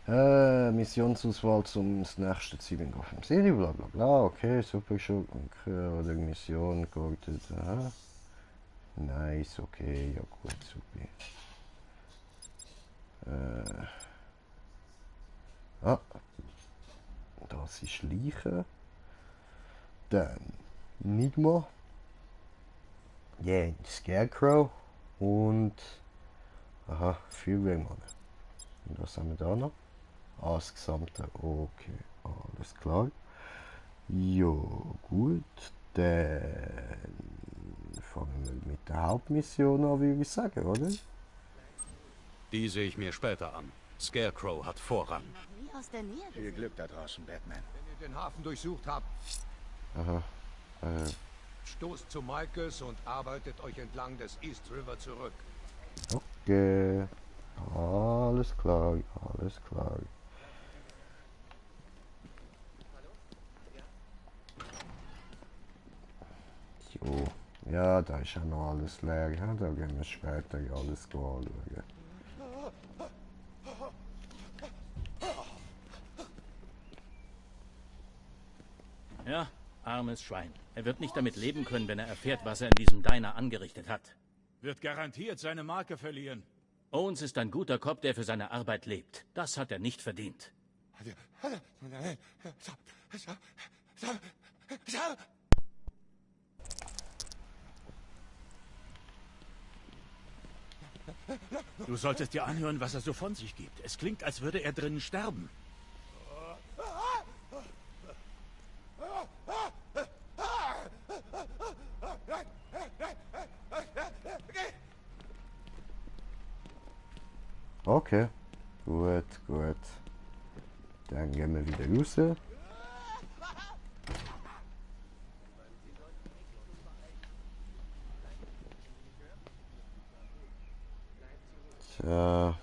Missionsauswahl zum nächsten Ziel in Gotham City, bla bla bla. Okay, super schon. Okay, oder Mission geordnet. Aha. Nice, okay, ja gut, super. Das ist Leichen. Dann Enigma. Yeah, Scarecrow. Und aha, Feuerwehrmann. Und was haben wir da noch? Ah, das Gesamte. Okay, alles klar. Jo, gut. Dann fangen wir mit der Hauptmission an, würde ich sagen, oder? Die sehe ich mir später an. Scarecrow hat Vorrang. Viel Glück da draußen, Batman. Wenn ihr den Hafen durchsucht habt, aha, stoßt zu Micahs und arbeitet euch entlang des East River zurück. Okay. Alles klar, alles klar. Jo, ja, da ist ja noch alles leer. Ja, da gehen wir später alles anschauen. Ja, armes Schwein. Er wird nicht damit leben können, wenn er erfährt, was er in diesem Diner angerichtet hat. Wird garantiert seine Marke verlieren. Owens ist ein guter Cop, der für seine Arbeit lebt. Das hat er nicht verdient. Du solltest dir anhören, was er so von sich gibt. Es klingt, als würde er drinnen sterben. Okay. Gut, gut. Dann gehen wir wieder raus. Tja.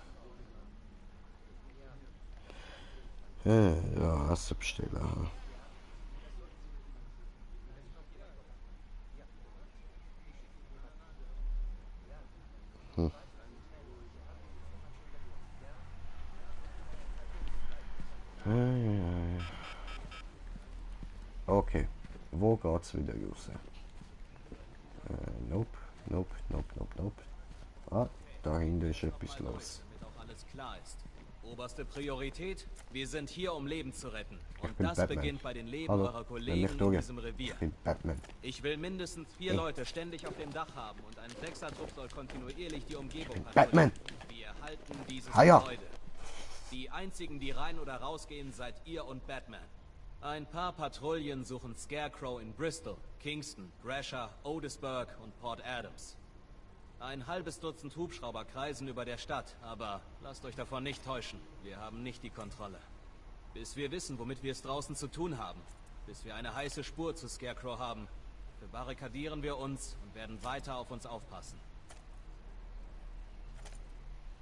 Ja, Essen bestellen. Okay, wo geht's wieder raus? Nope, nope, nope, nope, nope. Ah, da hinten ist etwas los. Damit auch alles klar ist. Oberste Priorität, wir sind hier, um Leben zu retten. Und bin das Batman. beginnt bei den Leben Hallo, eurer Kollegen nicht in durch. diesem Revier. Ich bin Batman. Ich will mindestens 4 Leute ständig auf dem Dach haben und ein 6er-Trupp soll kontinuierlich die Umgebung Batman. Wir halten dieses Hiya. Gebäude. Die einzigen, die rein oder rausgehen, seid ihr und Batman. Ein paar Patrouillen suchen Scarecrow in Bristol, Kingston, Gresham, Otisburg und Port Adams. Ein halbes Dutzend Hubschrauber kreisen über der Stadt, aber lasst euch davon nicht täuschen. Wir haben nicht die Kontrolle. Bis wir wissen, womit wir es draußen zu tun haben. Bis wir eine heiße Spur zu Scarecrow haben. Verbarrikadieren wir uns und werden weiter auf uns aufpassen.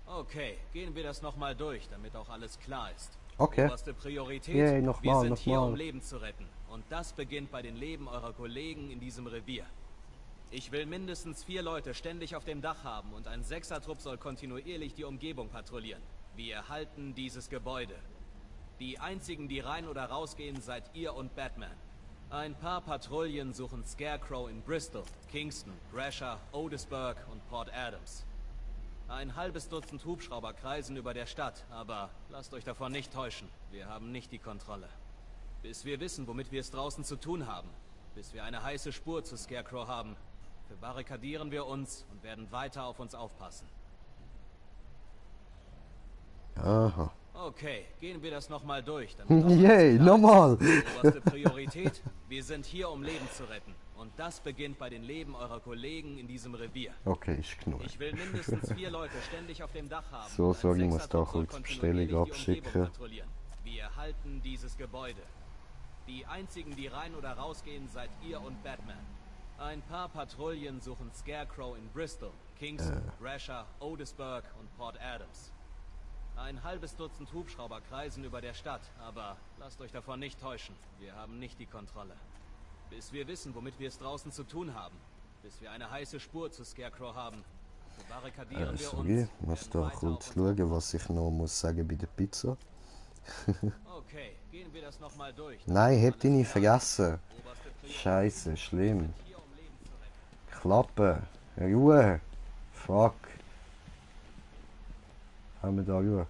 Okay, gehen wir das nochmal durch, damit auch alles klar ist. Okay. Oberste Priorität, Yay, wir nochmal, sind hier, um nochmal. Leben zu retten. Und das beginnt bei den Leben eurer Kollegen in diesem Revier. Ich will mindestens 4 Leute ständig auf dem Dach haben und ein 6er-Trupp soll kontinuierlich die Umgebung patrouillieren. Wir halten dieses Gebäude. Die einzigen, die rein oder rausgehen, seid ihr und Batman. Ein paar Patrouillen suchen Scarecrow in Bristol, Kingston, Gresham, Otisburg und Port Adams. Ein halbes Dutzend Hubschrauber kreisen über der Stadt, aber lasst euch davon nicht täuschen. Wir haben nicht die Kontrolle. Bis wir wissen, womit wir es draußen zu tun haben. Bis wir eine heiße Spur zu Scarecrow haben. Verbarrikadieren wir uns und werden weiter auf uns aufpassen. Aha. Okay, gehen wir das nochmal durch. Damit auch alles Yay, klar nochmal. ist. Oberste Priorität, wir sind hier, um Leben zu retten. Und das beginnt bei den Leben eurer Kollegen in diesem Revier. Okay, ist genug. Ich will mindestens 4 Leute ständig auf dem Dach haben. So, und ein sorry, ich muss da 6er-Trupp soll kurz Bestellung kontinuierlich die abschicken. Umgebung patrouillieren. Wir halten dieses Gebäude. Die einzigen, die rein oder rausgehen, seid ihr und Batman. Ein paar Patrouillen suchen Scarecrow in Bristol, Kingston, Gresham, Otisburg und Port Adams. Ein halbes Dutzend Hubschrauber kreisen über der Stadt, aber lasst euch davon nicht täuschen. Wir haben nicht die Kontrolle. Bis wir wissen, womit wir es draußen zu tun haben. Bis wir eine heiße Spur zu Scarecrow haben. Verbarrikadieren wir Sorry, uns. ich muss werden da weiter kurz auf uns schauen, was ich noch muss sagen bei der Pizza. Okay, gehen wir das nochmal durch. Nein, hätte ich nicht vergessen. Scheiße, schlimm. Klappe. Ruhe. Fuck. Haben wir da Ruhe?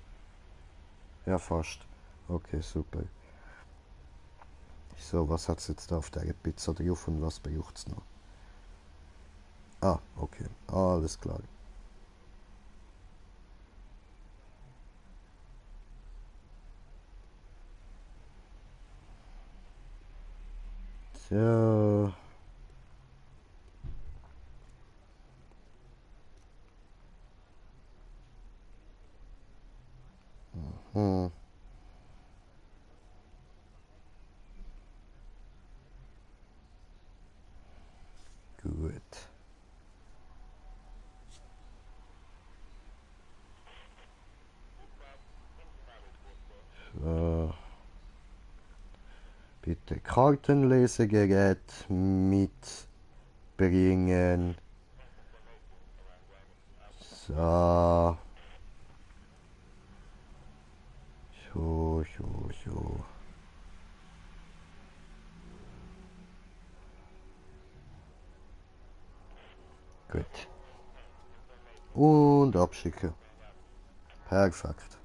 Ja, fast. Okay, super. So, was hat es jetzt da auf der Pizza drauf und was braucht es noch? Ah, okay. Alles klar. So. Mhm. Gut. So. Bitte Kartenlesegerät mitbringen. So. So. Gut. Und abschicken. Perfekt.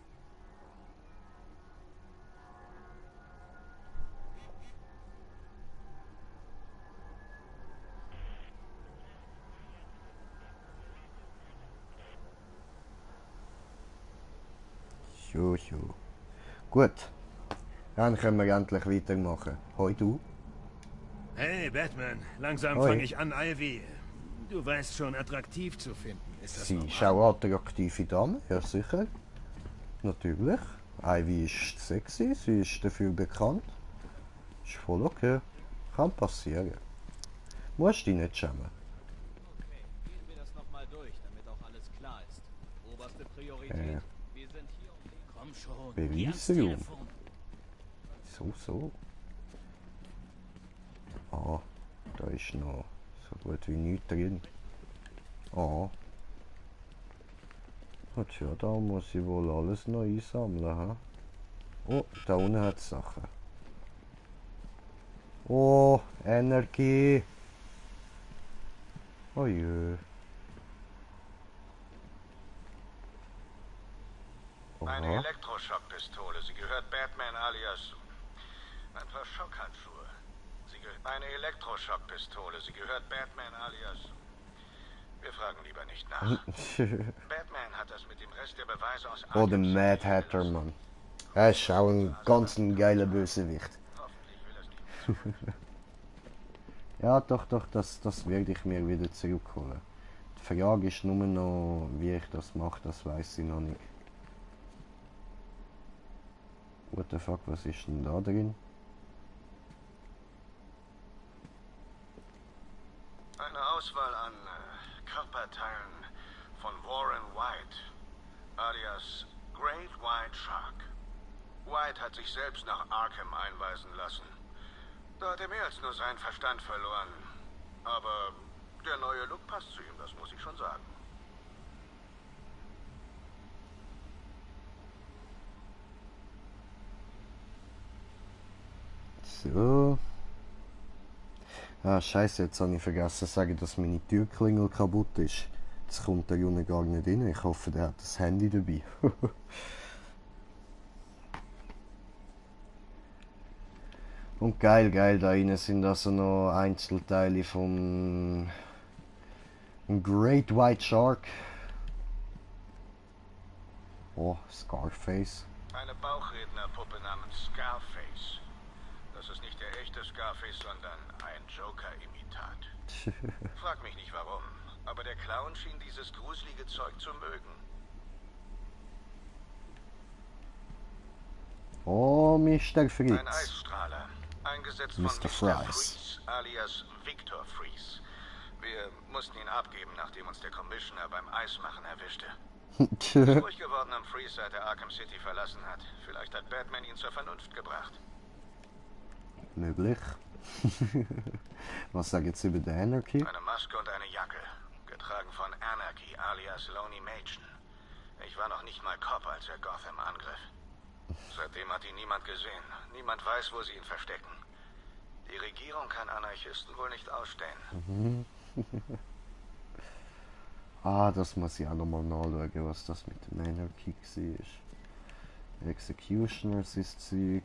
Jo. Gut. Dann können wir endlich weitermachen. Hoi, du. Hey, Batman. Langsam Hoi. fange ich an, Ivy, du weißt schon, attraktiv zu finden. Ist das Sie normal? ist auch attraktive Dame, ja sicher. Natürlich. Ivy ist sexy, sie ist dafür bekannt. Ist voll okay. Kann passieren. Musst dich nicht schämen. Okay, gehen wir das nochmal durch, damit auch alles klar ist. Oberste Priorität. Wir sind hier um den... Komm schon. Beweise, Junge. So. Ah, da ist noch so gut wie nichts drin. Ah. Tja, da muss ich wohl alles noch einsammeln. He? Oh, da unten hat es Sachen. Oh, Energie. Oh je. Eine Aha. Elektroschockpistole. Sie gehört Batman alias... Ein paar Schockhandschuhe. Eine Elektroschockpistole. Sie gehört Batman alias... Wir fragen lieber nicht nach. Batman hat das mit dem Rest der Beweise aus Oh, der Mad Hatter, Mann. Er ist auch ein ganz geiler Bösewicht. Ja, doch, das werde ich mir wieder zurückholen. Die Frage ist nur noch, wie ich das mache, das weiß ich noch nicht. What the fuck, was ist denn da drin? Eine Auswahl an Körperteilen von Warren White, alias Great White Shark. White hat sich selbst nach Arkham einweisen lassen. Da hat er mehr als nur seinen Verstand verloren. Aber der neue Look passt zu ihm, das muss ich schon sagen. So. Ah, scheiße, jetzt habe ich vergessen zu sagen, dass meine Türklingel kaputt ist. Jetzt kommt der Junge gar nicht rein. Ich hoffe, der hat das Handy dabei. Und geil, da innen sind also noch Einzelteile vom Great White Shark. Oh, Scarface. Eine Bauchrednerpuppe namens Scarface. Das ist nicht der echte Scarface, sondern ein Joker-Imitat. Frag mich nicht warum, aber der Clown schien dieses gruselige Zeug zu mögen. Oh, Mr. Fritz. Ein Eisstrahler, eingesetzt von Mr. Freeze, alias Victor Freeze. Wir mussten ihn abgeben, nachdem uns der Commissioner beim Eismachen erwischte. Ist ruhig geworden am Freeze, seit er Arkham City verlassen hat. Vielleicht hat Batman ihn zur Vernunft gebracht. Möglich. Was sagt jetzt über die Anarchy? Eine Maske und eine Jacke, getragen von Anarchy alias Lonnie Machen. Ich war noch nicht mal Cop, als er Gotham angriff. Seitdem hat ihn niemand gesehen. Niemand weiß, wo sie ihn verstecken. Die Regierung kann Anarchisten wohl nicht ausstehen. Ah, das muss ich auch nochmal nachschauen, was das mit dem Anarchy war. Executioners ist Zeug.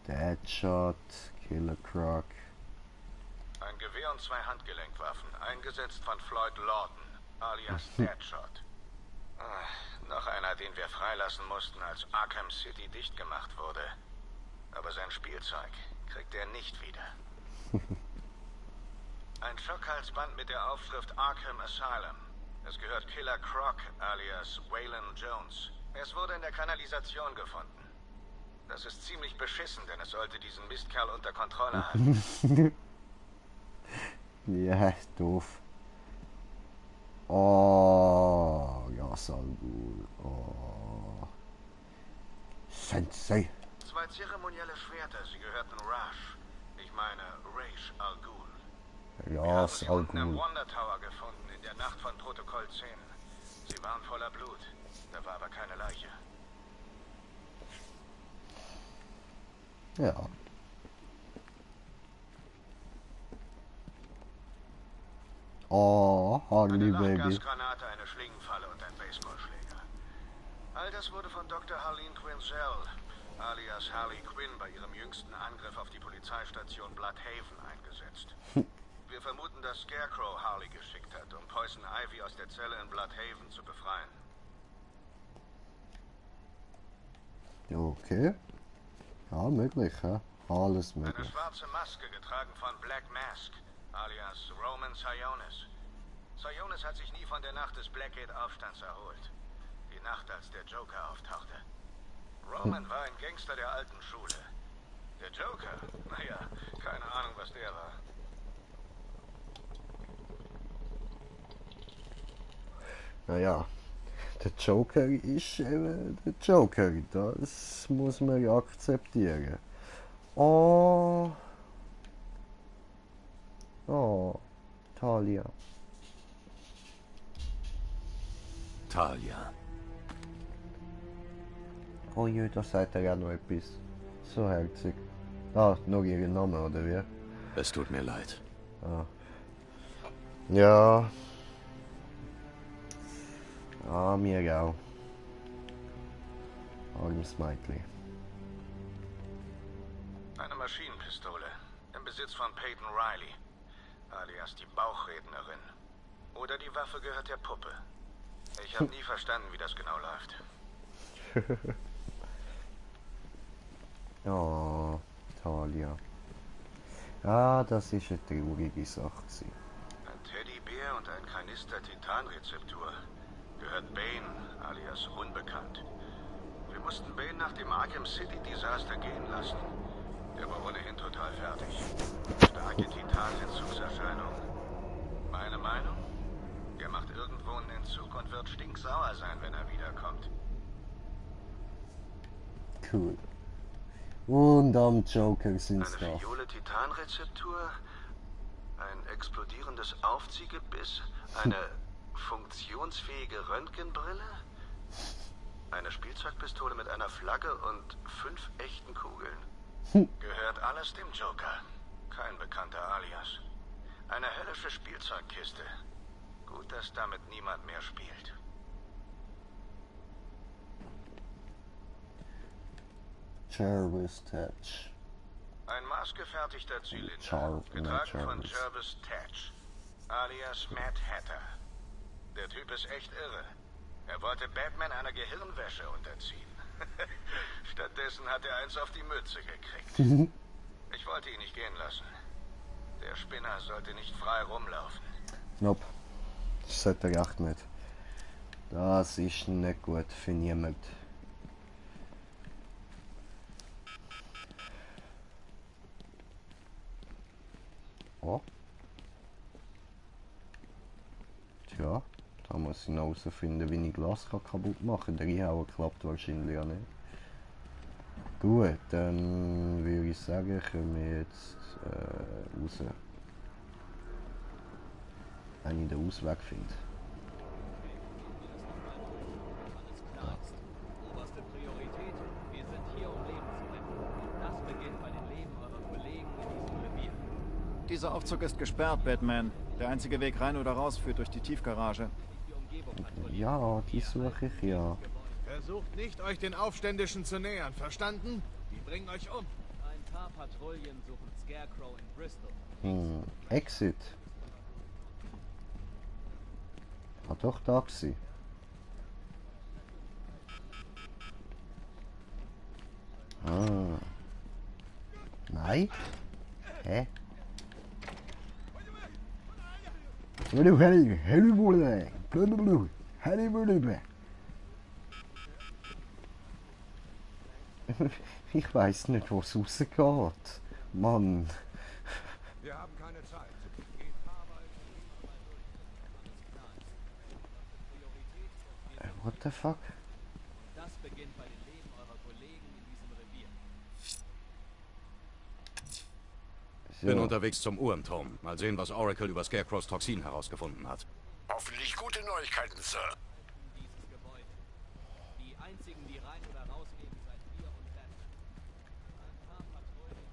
Deadshot, Killer Croc. Ein Gewehr und 2 Handgelenkwaffen, eingesetzt von Floyd Lawton, alias Deadshot. Noch einer, den wir freilassen mussten, als Arkham City dicht gemacht wurde. Aber sein Spielzeug kriegt er nicht wieder. Ein Schockhalsband mit der Aufschrift Arkham Asylum. Es gehört Killer Croc, alias Waylon Jones. Es wurde in der Kanalisation gefunden. Das ist ziemlich beschissen, denn es sollte diesen Mistkerl unter Kontrolle halten. Ja, doof. Oh, ja, Salgul. Oh. Sensei. 2 zeremonielle Schwerter, sie gehörten Ra's. Ich meine, Ra's al Ghul. Ja, Wir haben sie unten im Salgul. Wonder Tower gefunden, in der Nacht von Protokoll 10. Sie waren voller Blut, da war aber keine Leiche. Ja. Oh, Harley Eine Baby. Lachgasgranate, eine Schlingenfalle und ein Baseballschläger. All das wurde von Dr. Harleen Quinzel, alias Harley Quinn, bei ihrem jüngsten Angriff auf die Polizeistation Bloodhaven eingesetzt. Wir vermuten, dass Scarecrow Harley geschickt hat, um Poison Ivy aus der Zelle in Bloodhaven zu befreien. Okay. Ja, möglich, ja. Alles möglich. Eine schwarze Maske, getragen von Black Mask, alias Roman Sionis. Sionis hat sich nie von der Nacht des Blackgate-Aufstands erholt. Die Nacht, als der Joker auftauchte. Roman war ein Gangster der alten Schule. Der Joker? Naja, keine Ahnung, was der war. Naja, der Joker ist eben der Joker. Das muss man ja akzeptieren. Oh. Oh, Talia. Talia. Oh je, da sagt er ja noch etwas. So herzig. Ah, noch ihren Namen, oder wie? Es tut mir leid. Ah. Ja. Ah, mir auch. Armes Mädchen. Eine Maschinenpistole. Im Besitz von Peyton Riley. Alias die Bauchrednerin. Oder die Waffe gehört der Puppe. Ich habe nie verstanden, wie das genau läuft. Oh, Talia. Ja, das ist eine traurige Sache gewesen. Ein Teddybär und ein Kanister Titanrezeptur. Gehört Bane, alias Unbekannt. Wir mussten Bane nach dem Arkham City Desaster gehen lassen. Der war ohnehin total fertig. Starke Titanentzugserscheinungen. Meine Meinung? Der macht irgendwo einen Entzug und wird stinksauer sein, wenn er wiederkommt. Cool. Und am Joker sind sie da. Eine Fiole Titanrezeptur, ein explodierendes Aufziegebiss, eine funktionsfähige Röntgenbrille, eine Spielzeugpistole mit einer Flagge und 5 echten Kugeln. Gehört alles dem Joker. Kein bekannter Alias. Eine höllische Spielzeugkiste. Gut, dass damit niemand mehr spielt. Jarvis Tetch. Ein maßgefertigter Zylinder, getragen von Jarvis Tetch, alias Mad Hatter. Der Typ ist echt irre. Er wollte Batman einer Gehirnwäsche unterziehen. Stattdessen hat er eins auf die Mütze gekriegt. Ich wollte ihn nicht gehen lassen. Der Spinner sollte nicht frei rumlaufen. Nope. Das sollte er echt nicht. Das ist nicht gut für niemand. Oh. Tja, da muss ich noch herausfinden, wie ich Glas kaputt machen kann. Der Einhauer klappt wahrscheinlich auch nicht. Gut, dann würde ich sagen, können wir jetzt raus. Wenn ich den Ausweg finde. Oberste Priorität, wir sind hier, um Leben zu retten. Das beginnt bei den Leben eurer Kollegen in diesem Revier. Dieser Aufzug ist gesperrt, Batman. Der einzige Weg rein oder raus führt durch die Tiefgarage. Ja, die suche ich ja. Versucht nicht, euch den Aufständischen zu nähern, verstanden? Die bringen euch um. Ein paar Patrouillen suchen Scarecrow in Bristol. Exit. Hat doch da gewesen. Ah. Nein? Hä? Ich weiß nicht, wo es rausgeht. Mann. Wir haben keine Zeit. What the fuck? Das beginnt bei den Leben eurer Kollegen in diesem Revier. Bin unterwegs zum Uhrenturm. Mal sehen, was Oracle über Scarecrows Toxin herausgefunden hat. Hoffentlich gute Neuigkeiten, Sir. Dieses Gebäude. Die einzigen, die rein oder rausgehen, seid ihr und Batman. Ein paar Patrouillen.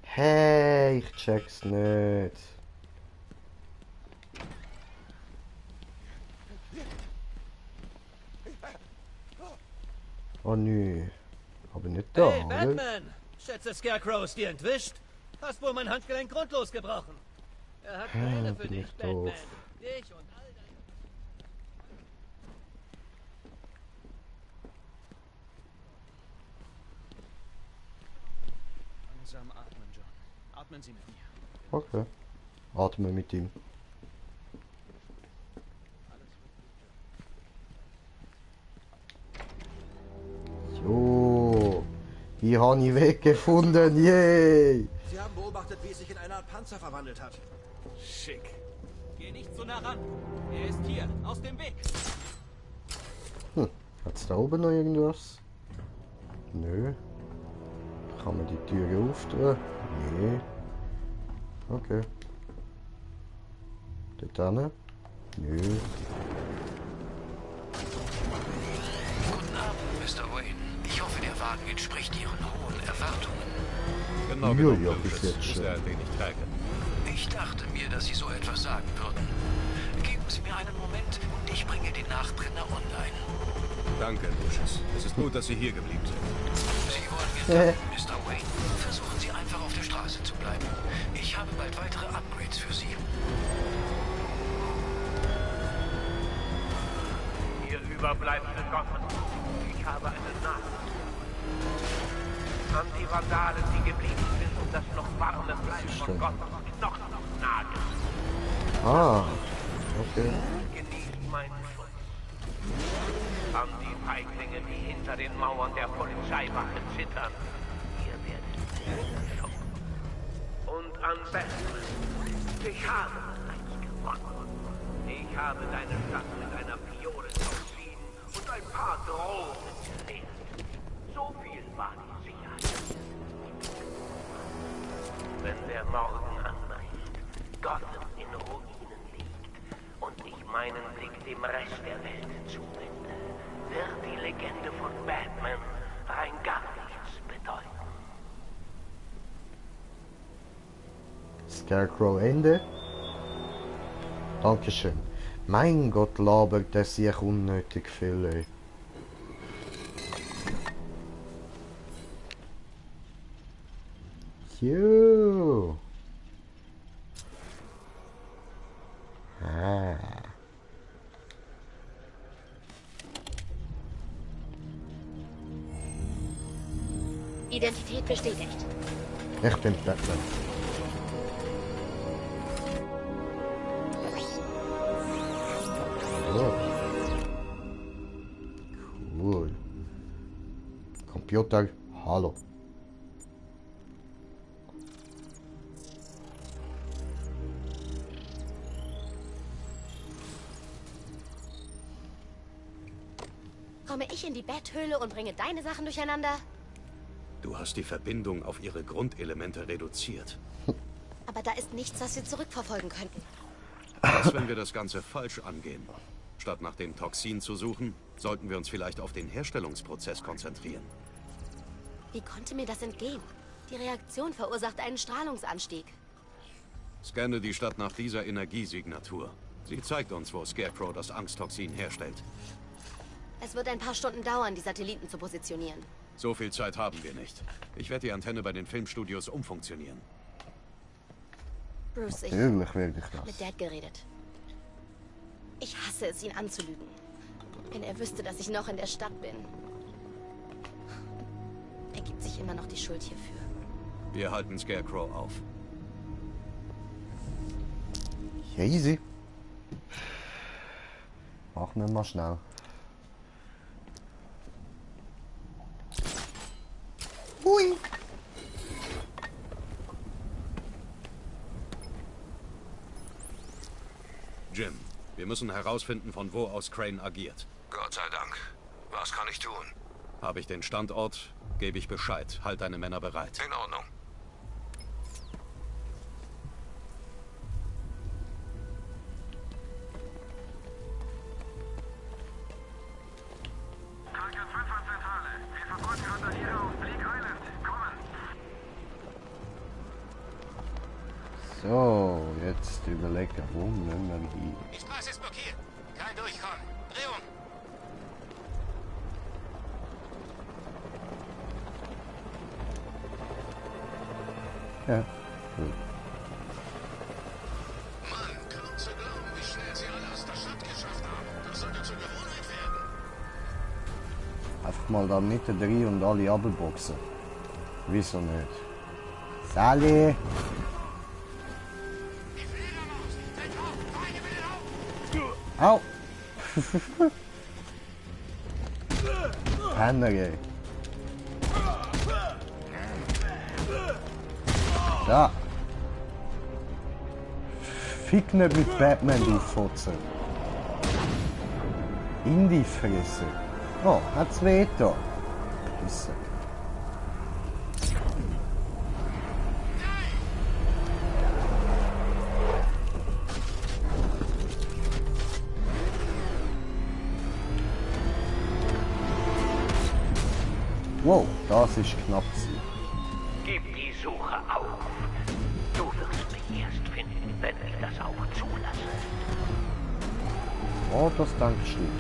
Hey, ich check's nicht. Oh nö. Aber nicht da, Hey, oder? Batman! Schätze, Scarecrow ist dir entwischt. Hast wohl mein Handgelenk grundlos gebrochen. Er hat Pläne für bin dich, ich Batman. doof. Dich und all Langsam atmen, John. Atmen Sie mit mir. Okay. Atme mit ihm. So. Hier habe ich Weg gefunden. Yay! Sie haben beobachtet, wie es sich in eine Art Panzer verwandelt hat. Schick. Geh nicht so nah ran. Er ist hier. Aus dem Weg. Hat's da oben noch irgendwas? Nö. Kann man die Tür auftun? Nee. Okay. Dort hin? Nö. Guten Abend, Mr. Wayne. Ich hoffe, der Wagen entspricht Ihren hohen Erwartungen. Genau Ja, genommen, ja, Lucius, bis jetzt ist schon. er ein wenig träge. Ich dachte mir, dass Sie so etwas sagen würden. Geben Sie mir einen Moment und ich bringe den Nachbrenner online. Danke, Lucius. Es ist gut, dass Sie hier geblieben sind. Sie wollen mir danken, Mr. Wayne. Versuchen Sie einfach auf der Straße zu bleiben. Ich habe bald weitere Upgrades für Sie. Ihr überbleibende Gottes. Ich habe eine Nachricht. An die Vandalen, die geblieben sind, um das noch warme Fleisch von Gottes Knochen zu nageln. Ah. Okay. Genießt meinen Schutz. An die Feiglinge, die hinter den Mauern der Polizeiwache zittern. Ihr werdet schocken. Und an Batman. Ich habe bereits gewonnen. Ich habe deine Stadt mit einer Piole durchfliegen und ein paar Drohnen gesehen. So viel war die Sicherheit. Wenn der Morgen anbricht, Gotham in Ruinen liegt und ich meinen Blick dem Rest der Welt zuwende, wird die Legende von Batman rein gar nichts bedeuten. Scarecrow Ende. Dankeschön. Mein Gott, labert der sich unnötig viel, ey. Jo. Ah. Identität bestätigt. Ich bin Batman. So. Cool. Computer, hallo. Komme ich in die Betthöhle und bringe deine Sachen durcheinander? Du hast die Verbindung auf ihre Grundelemente reduziert. Aber da ist nichts, das wir zurückverfolgen könnten. Was, wenn wir das Ganze falsch angehen? Statt nach dem Toxin zu suchen, sollten wir uns vielleicht auf den Herstellungsprozess konzentrieren. Wie konnte mir das entgehen? Die Reaktion verursacht einen Strahlungsanstieg. Scanne die Stadt nach dieser Energiesignatur. Sie zeigt uns, wo Scarecrow das Angsttoxin herstellt. Es wird ein paar Stunden dauern, die Satelliten zu positionieren. So viel Zeit haben wir nicht. Ich werde die Antenne bei den Filmstudios umfunktionieren. Bruce, ich Natürlich werde ich das. mit Dad geredet. Ich hasse es, ihn anzulügen. Wenn er wüsste, dass ich noch in der Stadt bin. Er gibt sich immer noch die Schuld hierfür. Wir halten Scarecrow auf. Easy. Machen wir mal schnell. Hui. Jim, wir müssen herausfinden, von wo aus Crane agiert. Gott sei Dank. Was kann ich tun? Habe ich den Standort, gebe ich Bescheid. Halt deine Männer bereit. In Ordnung. Target 5 an Zentrale. Wir verfolgen Randalierer auf Bleak Island. Kommen! So, jetzt überlegen, wo nehmen wir hin? Die Straße ist blockiert. Kein Durchkommen. Drehung. Ja, gut. Mann, kaum zu glauben, wie schnell sie alle aus der Stadt geschafft haben. Das sollte zur Gewohnheit werden. Einfach mal da mitten drin und alle abboxen. Wieso nicht? Sally. Au. Penner, ey. Da. Fick nicht mit Batman, du Fotze. In die Fresse. Oh, hat's weh da. Pisse. Wow, das ist knapp. Gib die Suche auf. Du wirst mich erst finden, wenn ich das auch zulasse. Oh, das Dankeschön.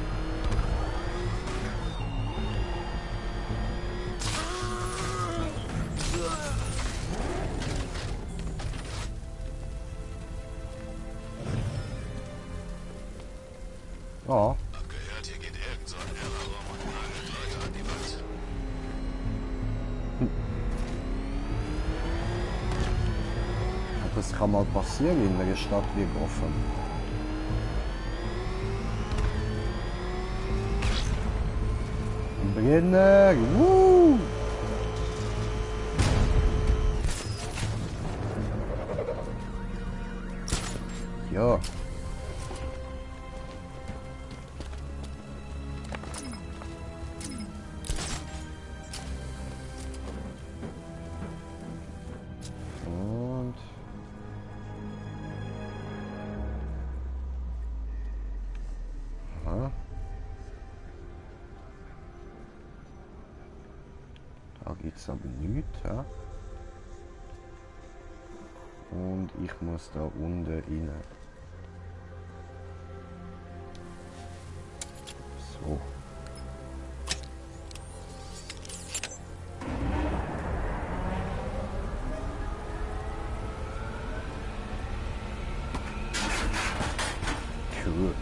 Ja. Hab gehört, hier geht irgend so ein Irrer rum und nagelt Leute an die Wand. Das kann mal passieren in einer Stadt wie Gotham. Brenner! Ja. Und aha. Da geht's aber nicht, ja. Und ich muss da unten rein. So. Cool.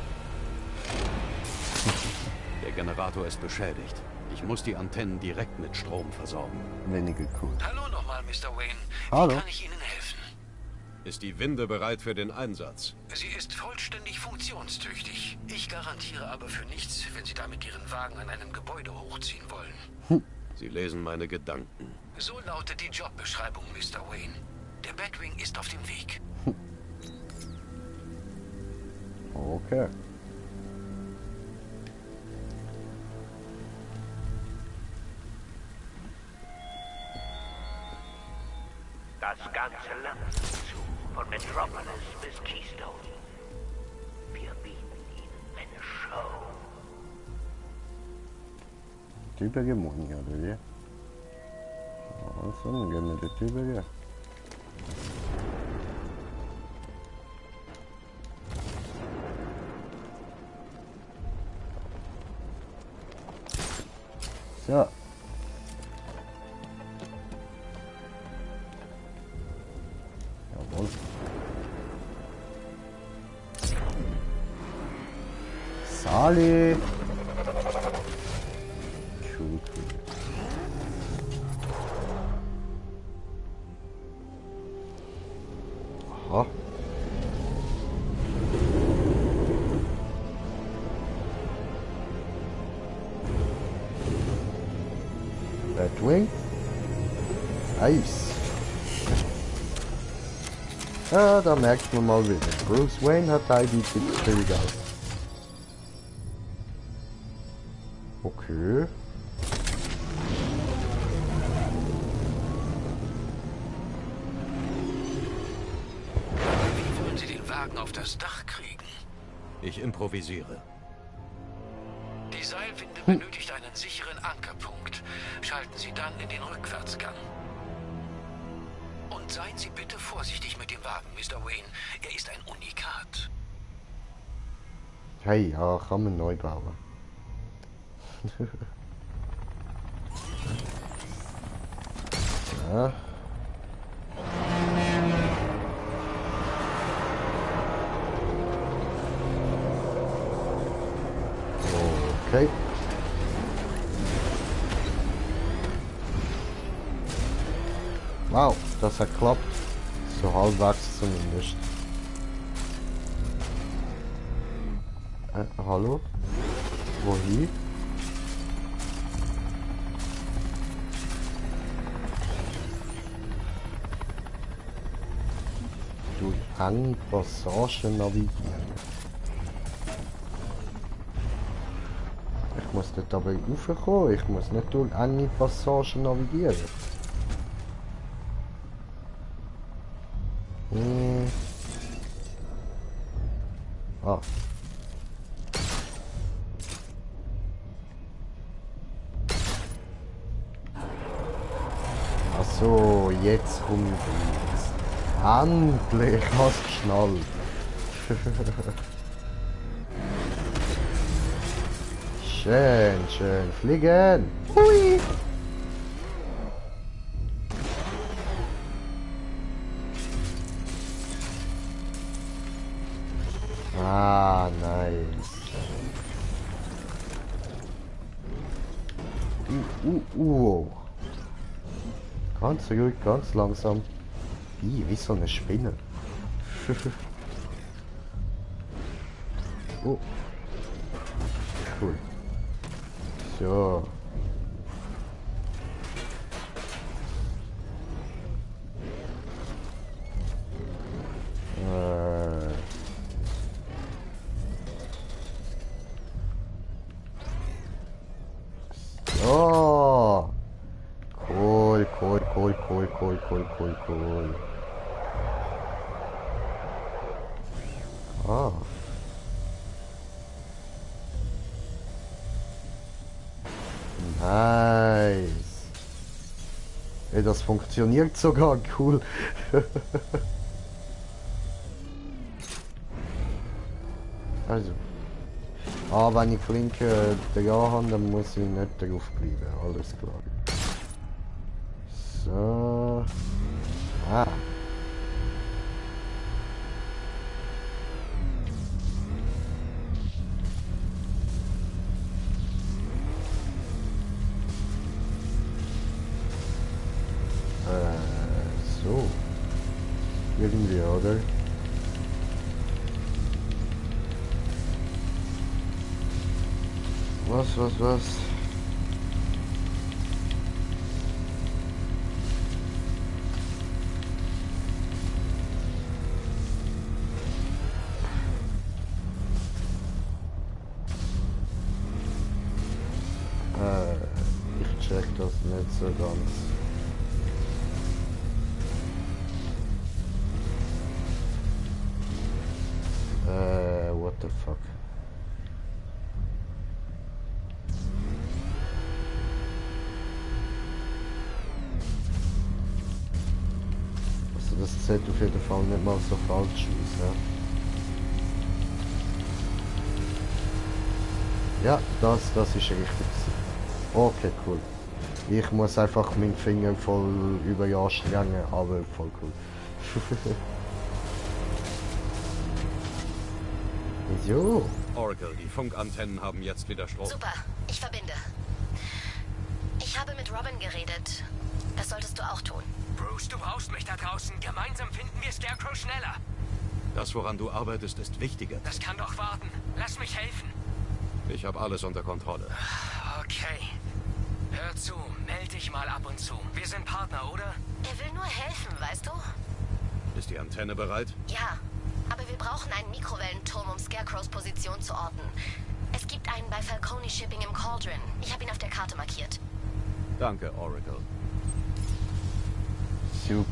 Der Generator ist beschädigt. Ich muss die Antennen direkt mit Strom versorgen. Weniger cool. Hallo nochmal, Mr. Wayne. Hallo. Wie kann ich Ihnen helfen? Ist die Winde bereit für den Einsatz? Sie ist vollständig funktionstüchtig. Ich garantiere aber für nichts, wenn Sie damit Ihren Wagen an einem Gebäude hochziehen wollen. Sie lesen meine Gedanken. So lautet die Jobbeschreibung, Mr. Wayne. Der Batwing ist auf dem Weg. Okay. Das ganze Land zu, von Metropolis bis Keystone. Wir bieten Ihnen eine Show. Typische Moni, oder wie? Also, dann gehen wir die typische. So. Jawohl. Sally. Cool, cool. Aha. Batwing. Nice. Ja, da merkt man mal wieder. Bruce Wayne hat eindeutig viel Geld. Okay. Wie wollen Sie den Wagen auf das Dach kriegen? Ich improvisiere. Die Seilwinde benötigt einen sicheren Ankerpunkt. Schalten Sie dann in den Rückwärtsgang. Und seien Sie bitte vorsichtig mit dem Wagen, Mr. Wayne. Er ist ein Unikat. Hey, ja, kann man neu bauen. Ja. Okay. Wow. das hat geklappt. So halbwegs zumindest. Hallo? Wohin? Durch enge Passagen navigieren. Ich muss dort aber raufkommen, ich muss nicht durch enge Passagen navigieren. Ah. Ach so, jetzt kommt es. Endlich hast du geschnallt. Schön, schön. Fliegen. Hui. Ah, nice. Ganz ruhig, ganz langsam. Wie so eine Spinne. Oh. Cool. So. Oh. Cool, cool, cool, cool, cool, cool, cool, cool. Ah. Nice. Ey, das funktioniert sogar, cool. Also. Ah, wenn ich Klinke dran habe, dann muss ich nicht drauf bleiben. Alles klar. So. Ah. So. Irgendwie, oder? Was? Ich check das nicht so ganz. What the fuck? Also das zählt auf jeden Fall nicht mal so falsch aus, ja? Ja, das ist richtig. Okay, cool. Ich muss einfach meinen Finger voll über anstrengen, aber voll cool. So. Oracle, die Funkantennen haben jetzt wieder Strom. Super, ich verbinde. Ich habe mit Robin geredet. Das solltest du auch tun. Bruce, du brauchst mich da draußen. Gemeinsam finden wir Scarecrow schneller. Das, woran du arbeitest, ist wichtiger. Das kann doch warten. Lass mich helfen. Ich habe alles unter Kontrolle. Okay. Hör zu, meld dich mal ab und zu. Wir sind Partner, oder? Er will nur helfen, weißt du? Ist die Antenne bereit? Ja, aber wir brauchen einen Mikrowellenturm, um Scarecrows Position zu orten. Es gibt einen bei Falcone Shipping im Cauldron. Ich habe ihn auf der Karte markiert. Danke, Oracle. Super.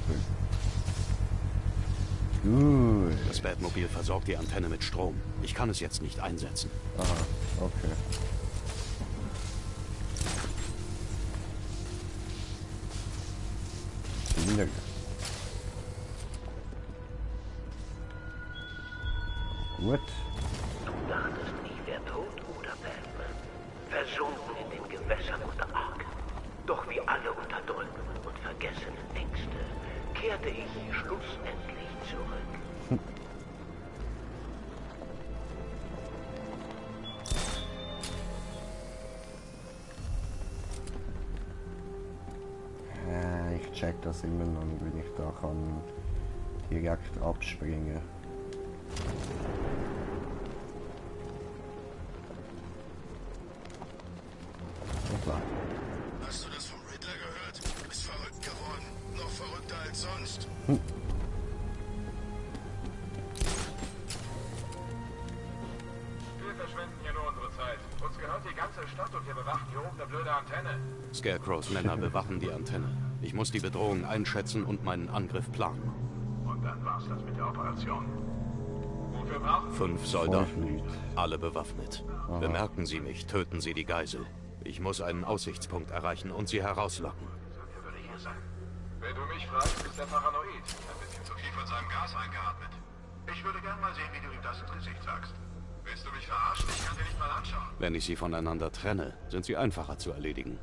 Gut. Das Batmobil versorgt die Antenne mit Strom. Ich kann es jetzt nicht einsetzen. Aha, okay. Gut. Du dachtest, ich wäre tot, oder Batman? Versunken in den Gewässern unter Arkham. Doch wie alle unterdrückten und vergessenen Ängste kehrte ich schlussendlich zurück. check das immer noch, wenn ich da kann direkt abspringen. Klar. Hast du das vom Riddler gehört? Du bist verrückt geworden. Noch verrückter als sonst. Wir verschwenden hier nur unsere Zeit. Uns gehört die ganze Stadt und wir bewachen hier oben eine blöde Antenne. Scarecrows Männer bewachen die Antenne. Ich muss die Bedrohung einschätzen und meinen Angriff planen. Und dann war's das mit der Operation. Wofür brauchen 5 Soldaten, alle bewaffnet. Bemerken Sie mich, töten Sie die Geisel. Ich muss einen Aussichtspunkt erreichen und sie herauslocken. wir? Würde hier sein. Wenn du mich fragst, ist er paranoid. Ein bisschen zu viel von seinem Gas eingeatmet. Ich würde gern mal sehen, wie du ihm das ins Gesicht sagst. Willst du mich verarschen? Ich kann dir nicht mal anschauen. Wenn ich sie voneinander trenne, sind sie einfacher zu erledigen.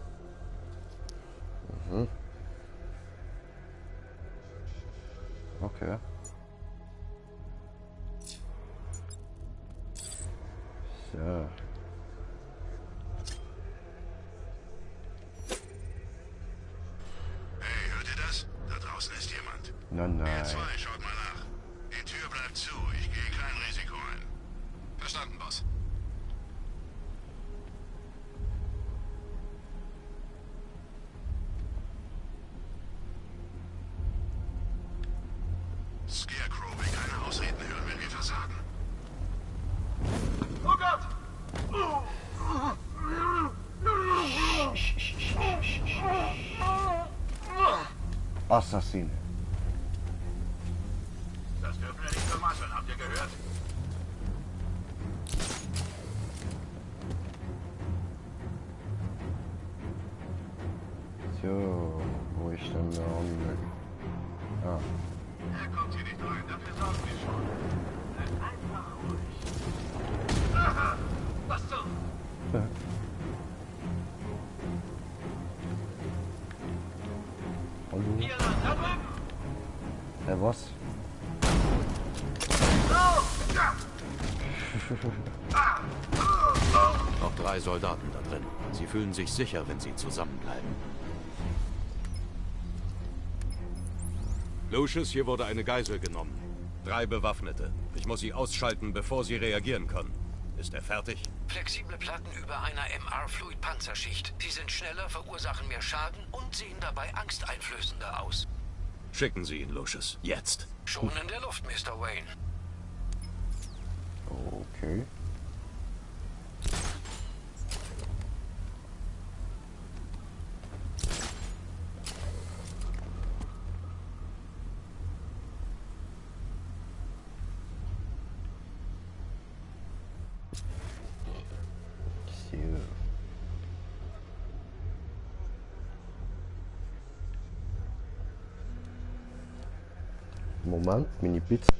Okay. So. Hey, hört ihr das? Da draußen ist jemand. Nein, Ihr nein. zwei, schaut mal nach. Die Tür bleibt zu. Ich gehe kein Risiko ein. Verstanden, Boss. Scarecrow will keine Ausreden hören, wenn wir versagen. Oh Gott! Assassine. Das dürfen wir nicht so machen, habt ihr gehört? So, wo ist denn der andere? Ah. Er kommt hier nicht rein, dafür sorgen wir schon. Seid einfach ruhig. Aha! Was zum... Hallo? Hier lang, da drüben! Was? Noch 3 Soldaten da drin. Sie fühlen sich sicher, wenn sie zusammenbleiben. Lucius, hier wurde eine Geisel genommen. 3 Bewaffnete. Ich muss sie ausschalten, bevor sie reagieren können. Ist er fertig? Flexible Platten über einer MR-Fluid-Panzerschicht. Sie sind schneller, verursachen mehr Schaden und sehen dabei angsteinflößender aus. Schicken Sie ihn, Lucius. Jetzt. Schon in der Luft, Mr. Wayne. Okay. So. Moment, meine Pizza.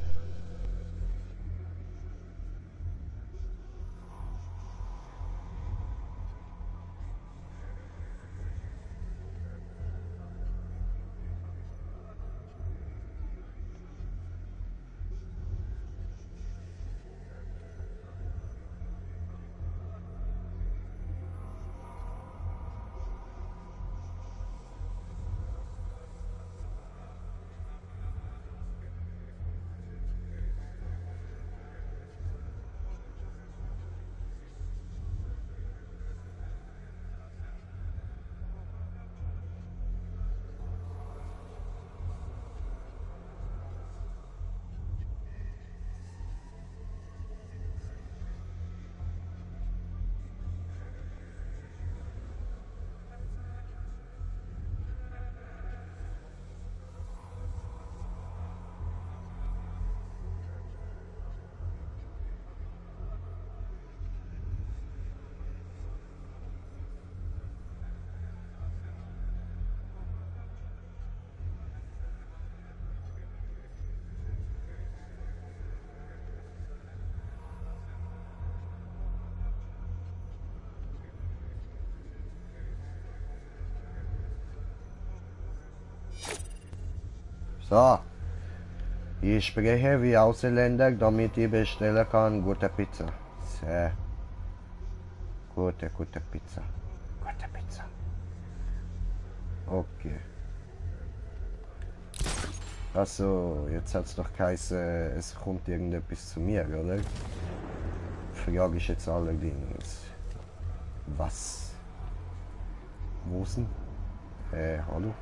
So. Ich spreche wie Ausländer, damit ich bestellen kann gute Pizza. So. Gute Pizza. Gute Pizza. Okay. Also, jetzt hat es doch geheißen, es kommt irgendetwas zu mir, oder? Frage ich jetzt allerdings. Was? Wo sind? Hallo?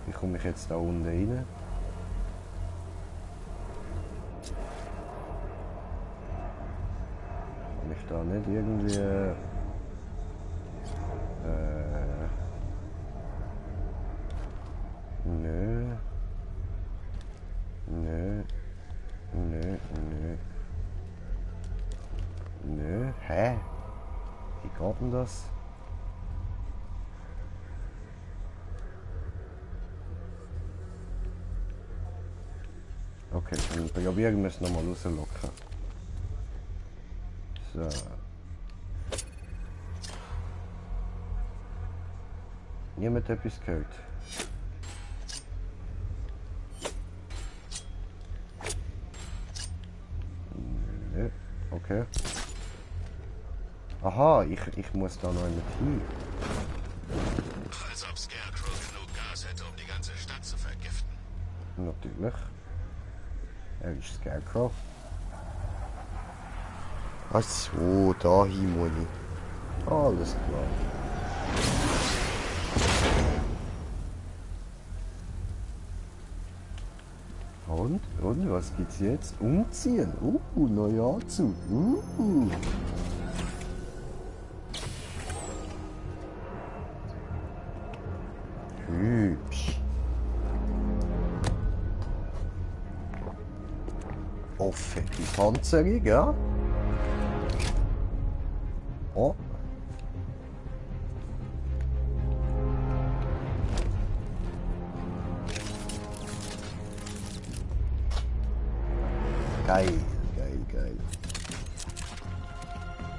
Wie komme ich jetzt da unten rein? Kann ich da nicht irgendwie... Nö. Nö. Nö, nö. Nö, hä? Wie geht denn das? Okay, dann probieren wir es nochmal rauslocken. So. Niemand etwas gehört. Nö, okay. Aha, ich muss da noch mit hin. Als ob Scarecrow genug Gas hätte, um die ganze Stadt zu vergiften. Natürlich. Er ist Scarecrow. Ach so, da hin muss ich. Alles klar. Und was gibt's jetzt? Umziehen. Neuer Anzug. Hübsch. Oh, fette Panzerung, ja? Oh. Geil, geil, geil.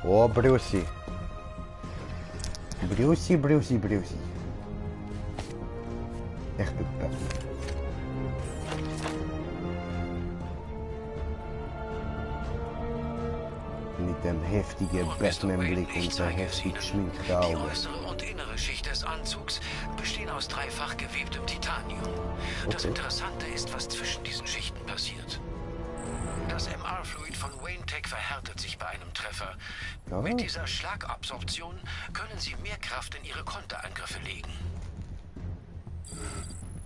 Oh, Brucey. Brucey. Echt gut. Mit dem heftigen Batman-Blick und der heftig geschminkten Augen. Die äußere und innere Schicht des Anzugs bestehen aus dreifach gewebtem Titanium. Das Interessante ist, was zwischen diesen Schichten passiert. Das MR-Fluid von Wayne Tech verhärtet sich bei einem Treffer. Mit dieser Schlagabsorption können sie mehr Kraft in ihre Konterangriffe legen.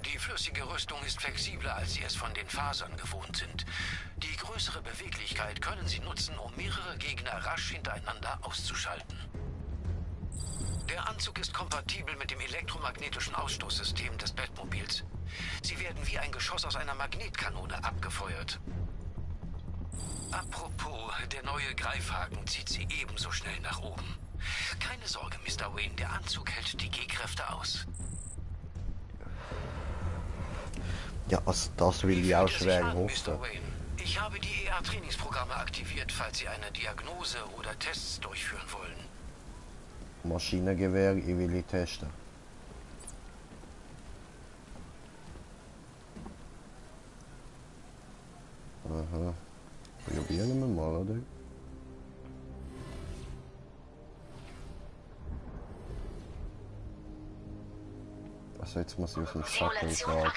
Die flüssige Rüstung ist flexibler, als sie es von den Fasern gewohnt sind. Die größere Beweglichkeit können sie nutzen, um mehrere Gegner rasch hintereinander auszuschalten. Der Anzug ist kompatibel mit dem elektromagnetischen Ausstoßsystem des Batmobils. Sie werden wie ein Geschoss aus einer Magnetkanone abgefeuert. Apropos, der neue Greifhaken zieht sie ebenso schnell nach oben. Keine Sorge, Mr. Wayne, der Anzug hält die G-Kräfte aus. Ja, also das will ich auch schwer hoffen. Ich habe die EA-Trainingsprogramme aktiviert, falls Sie eine Diagnose oder Tests durchführen wollen. Maschinengewehr, ich will ihn testen. Aha. Probieren wir mal, oder? Also jetzt muss ich auf den Sattel schlagen.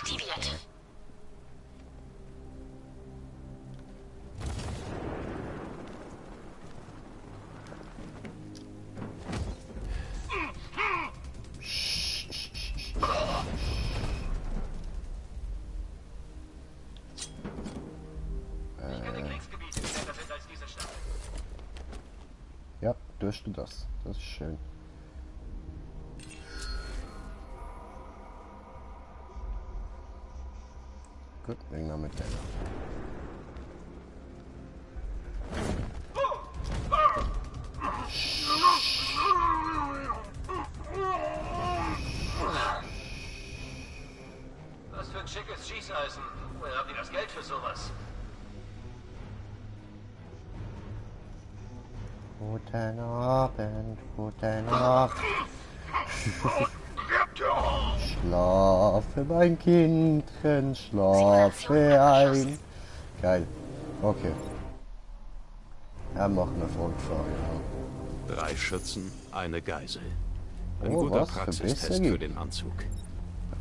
Ja, tust du das. Das ist schön. Gut, irgendwann mit der. Was für ein schickes Schießeisen. Woher haben die das Geld für sowas? Guten Abend, gute Nacht. Schlafe, mein Kindchen, schlafe ein. Geil. Okay. Er macht eine Fortfahrt, ja. 3 Schützen, eine Geisel. Ein guter Praxistest für den Anzug.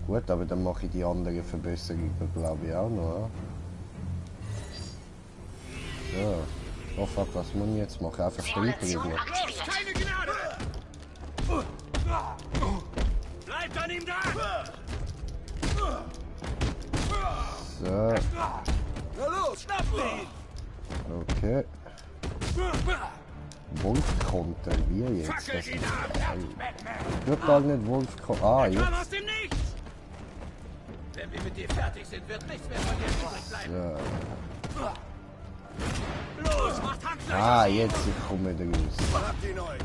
Gut, aber dann mache ich die andere Verbesserung, glaube ich, auch noch. So. Oh fuck, was muss ich jetzt machen? Einfach Steuerung. Keine Gnade! Bleibt an ihm dran! So. Na los, schnapp ihn! Okay. Wolfkonter, wie jetzt? Das wird gar nicht Wolfkonter. Ah, jetzt. Aus dem Nichts! Wenn wir mit dir fertig sind, wird nichts mehr von dir übrig bleiben. So. Los, macht Hackfleisch! Ah, jetzt ich komme da raus. Habt ihn euch!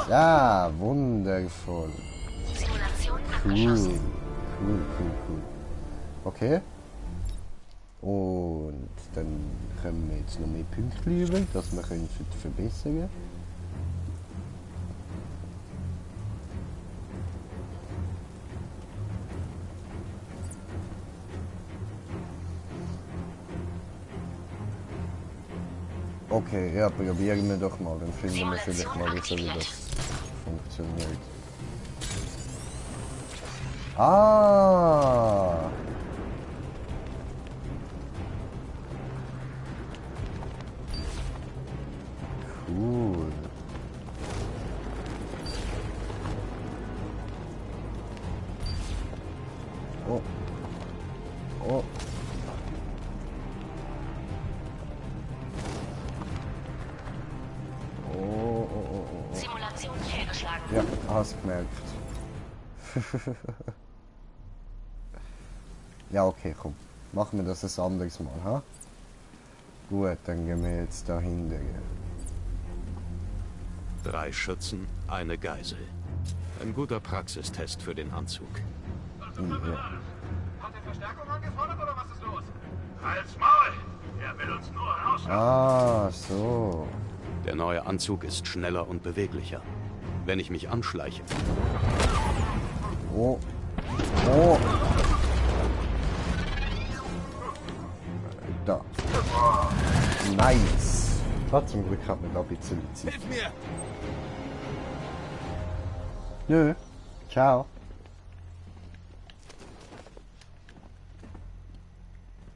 Ja, wundervoll. Cool. Cool. Okay. Und dann können wir jetzt noch mehr Punkte üben, dass wir können verbessern. Okay, ja, probieren wir doch mal, dann finden wir vielleicht mal wieder, wie das funktioniert. Ah! Cool. Oh. Oh. Simulation fehlgeschlagen. Ja, hast gemerkt. Ja, okay, komm. Machen wir das ein anderes Mal, ha? Gut, dann gehen wir jetzt dahinter. 3 Schützen, eine Geisel. Ein guter Praxistest für den Anzug. Ja. Hat er Verstärkung angefordert oder was ist los? Halt's Maul! Er will uns nur rauslassen. Ah, so. Der neue Anzug ist schneller und beweglicher. Wenn ich mich anschleiche. Oh. Oh. Da. Nice. Ja, zum Glück hat man da ein bisschen Zeit. Hilf mir! Nö. Ciao.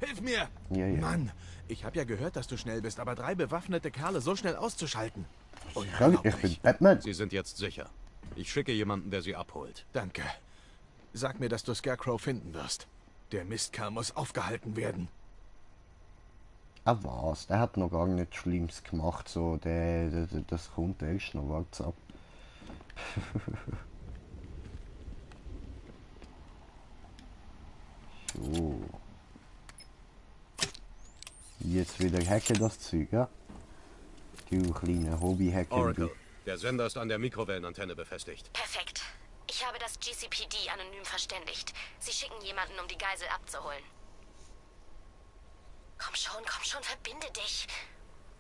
Hilf mir! Ja, ja. Mann, ich habe ja gehört, dass du schnell bist, aber 3 bewaffnete Kerle so schnell auszuschalten. Ich bin Batman. Sie sind jetzt sicher. Ich schicke jemanden, der sie abholt. Danke. Sag mir, dass du Scarecrow finden wirst. Der Mistkerl muss aufgehalten werden. Ah was, der hat noch gar nichts Schlimmes gemacht, so, das kommt erst noch, wart's ab. So. Jetzt wieder hacken das Zeug, ja? Du kleine Hobby-Hacker. Oracle, der Sender ist an der Mikrowellenantenne befestigt. Perfekt. Ich habe das GCPD anonym verständigt. Sie schicken jemanden, um die Geisel abzuholen. Komm schon, verbinde dich.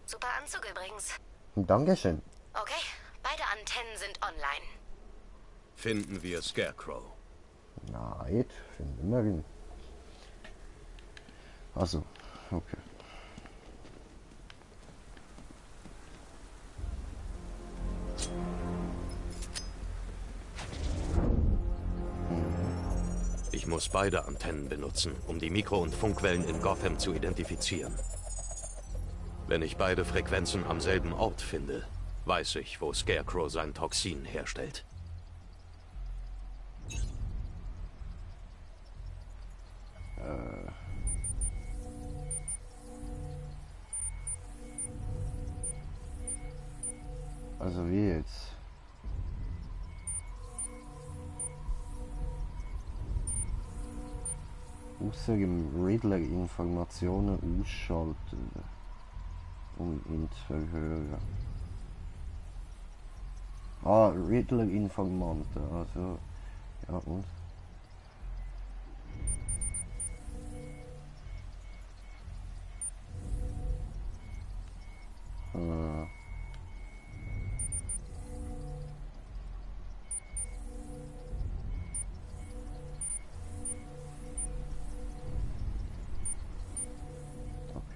Super Anzug übrigens. Dankeschön. Okay, beide Antennen sind online. Finden wir Scarecrow. Nein, finden wir ihn. Also, okay. Ich muss beide Antennen benutzen, um die Mikro- und Funkwellen in Gotham zu identifizieren. Wenn ich beide Frequenzen am selben Ort finde, weiß ich, wo Scarecrow sein Toxin herstellt. Also wie jetzt? Außer im Riddler Informationen ausschalten, um ihn zu verhören. Ah, Riddler Informanten, also ja und?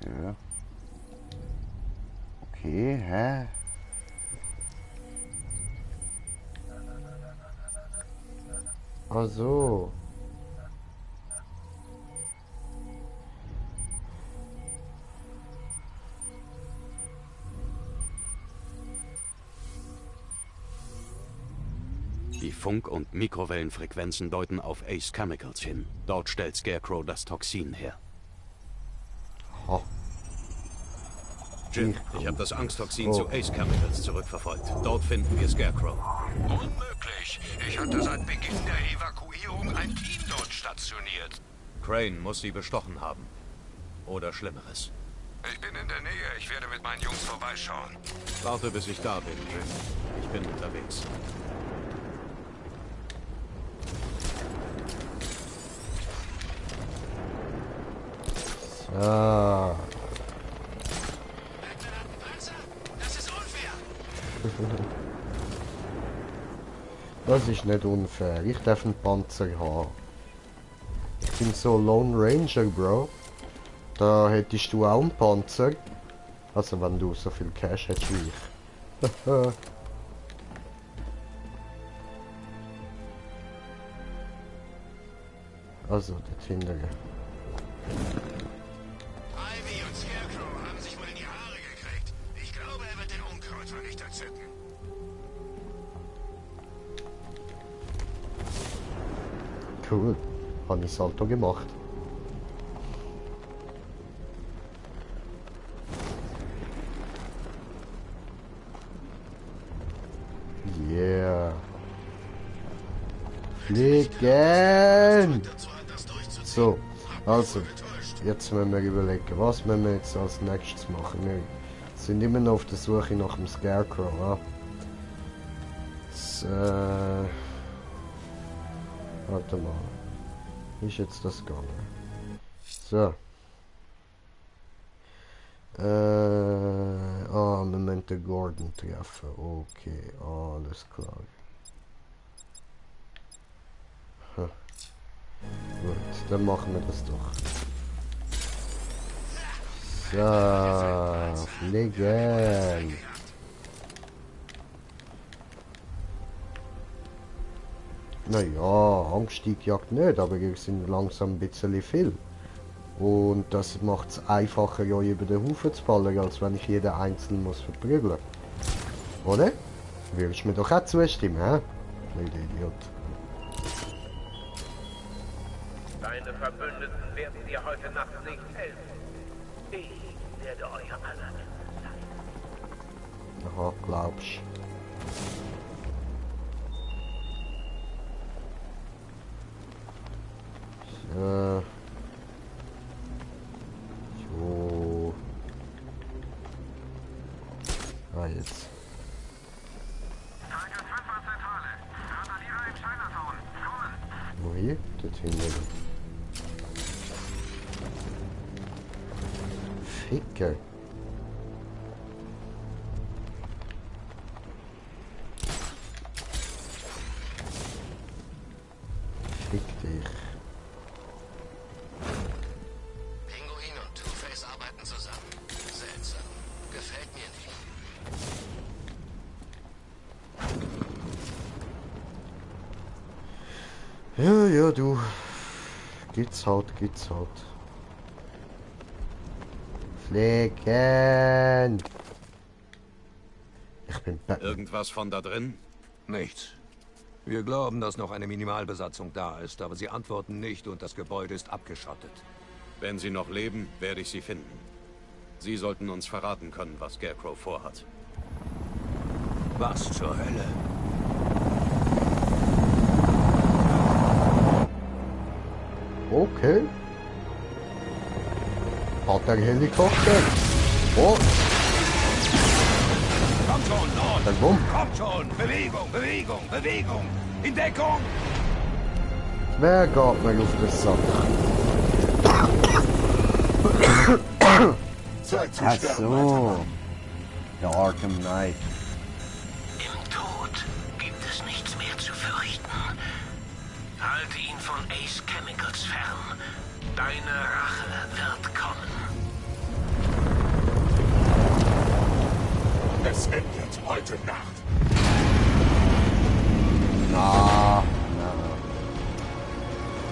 Okay. Okay, hä? Ach so. Die Funk- und Mikrowellenfrequenzen deuten auf Ace Chemicals hin. Dort stellt Scarecrow das Toxin her. Oh. Jim, ich habe das Angsttoxin zu Ace Chemicals zurückverfolgt. Dort finden wir Scarecrow. Unmöglich. Ich hatte seit Beginn der Evakuierung ein Team dort stationiert. Crane muss sie bestochen haben. Oder Schlimmeres. Ich bin in der Nähe. Ich werde mit meinen Jungs vorbeischauen. Warte, bis ich da bin, Jim. Ich bin unterwegs. Ah. Das ist nicht unfair. Ich darf einen Panzer haben. Ich bin so Lone Ranger, Bro. Da hättest du auch einen Panzer. Also wenn du so viel Cash hättest wie ich. Also, dort hinten. Ivy und Scarecrow haben sich mal in die Haare gekriegt. Ich glaube, er wird den Unkrautvernichter zücken. Cool. Habe ich Salto gemacht. Yeah. Fliegen! So, also, jetzt müssen wir überlegen, was müssen wir jetzt als nächstes machen. Wir sind immer noch auf der Suche nach dem Scarecrow. Ja? Das, warte mal. Wie ist jetzt das gegangen? So. Wir müssen den Gordon treffen. Okay, alles klar. Hm. Gut, dann machen wir das doch. So, fliegen. Naja, Angststeigjagd nicht, aber wir sind langsam ein bisschen viel. Und das macht es einfacher, ja über den Haufen zu fallen, als wenn ich jeden Einzelnen muss verprügeln. Oder? Würdest du mir doch auch zustimmen, hä? Blöder Idiot. Deine Verbündeten werden dir heute Nacht nicht helfen. Ich werde euer aller sein. Aha, glaubst. So. So. Ah, jetzt. Woher? Dort hinten. Ficker. Fick dich. Pinguin und Two-Face arbeiten zusammen. Seltsam. Gefällt mir nicht. Ja, ja, du. Gibt's halt. Fliegen. Ich bin Batman. Irgendwas von da drin? Nichts. Wir glauben, dass noch eine Minimalbesatzung da ist, aber sie antworten nicht und das Gebäude ist abgeschottet. Wenn sie noch leben, werde ich sie finden. Sie sollten uns verraten können, was Scarecrow vorhat. Was zur Hölle? Okay. Hat der Helikopter. Oh. Kommt schon, Nord! Dann bumm. Kommt schon! Bewegung, Bewegung, Bewegung! In Deckung! Wer geht mir auf den Sack? Ach so. Der Arkham Knight. Im Tod gibt es nichts mehr zu fürchten. Halte ihn von Ace Chemicals fern. Deine Rache wird kommen. Es endet heute Nacht. Na.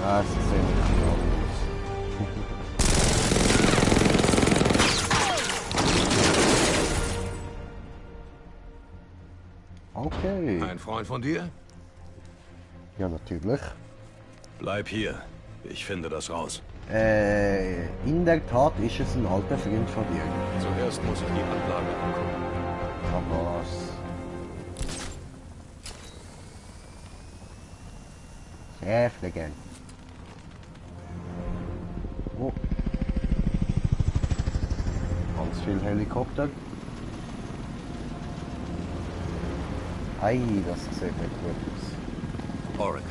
Ah, sie sehen okay. Ein Freund von dir? Ja, natürlich. Bleib hier. Ich finde das raus. In der Tat ist es ein alter Freund von dir. Zuerst muss ich die Anlage angucken. Aber was? Sehr fliegen. Oh. Ganz viel Helikopter. Ei, das sieht nicht gut aus. Oracle,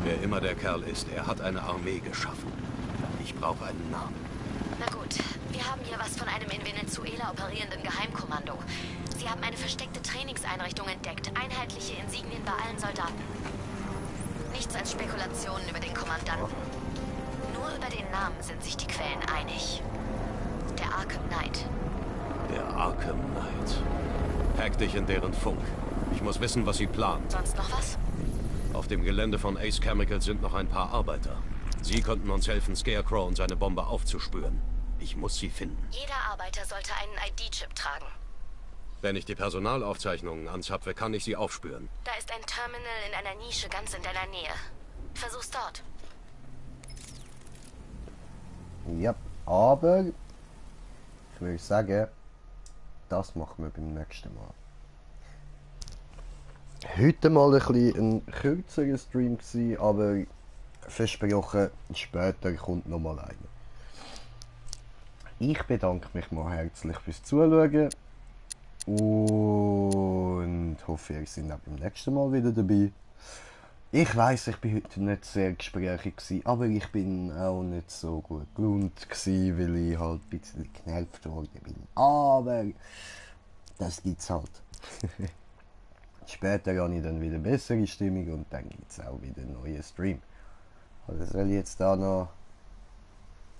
wer immer der Kerl ist, er hat eine Armee geschaffen. Ich brauche einen Namen. Na gut, wir haben hier was von einem in Venezuela operierenden Geheimkommando. Sie haben eine versteckte Trainingseinrichtung entdeckt, einheitliche Insignien bei allen Soldaten. Nichts als Spekulationen über den Kommandanten. Nur über den Namen sind sich die Quellen einig. Der Arkham Knight. Der Arkham Knight. Hack dich in deren Funk. Ich muss wissen, was sie planen. Sonst noch was? Auf dem Gelände von Ace Chemicals sind noch ein paar Arbeiter. Sie konnten uns helfen, Scarecrow und seine Bombe aufzuspüren. Ich muss sie finden. Jeder Arbeiter sollte einen ID-Chip tragen. Wenn ich die Personalaufzeichnungen anzapfe, kann ich sie aufspüren. Da ist ein Terminal in einer Nische ganz in deiner Nähe. Versuch's dort. Ja, aber ich würde sagen, das machen wir beim nächsten Mal. Heute mal ein bisschen ein kürzerer Stream gewesen, aber versprochen, später kommt noch mal einer. Ich bedanke mich mal herzlich fürs Zuschauen und hoffe, ihr seid auch beim nächsten Mal wieder dabei. Ich weiss, ich bin heute nicht sehr gesprächig gewesen, aber ich bin auch nicht so gut gelaunt gewesen, weil ich halt ein bisschen genervt worden bin. Aber das gibt's halt. Später habe ich dann wieder bessere Stimmung und dann gibt es auch wieder neue Stream. Also soll ich jetzt da noch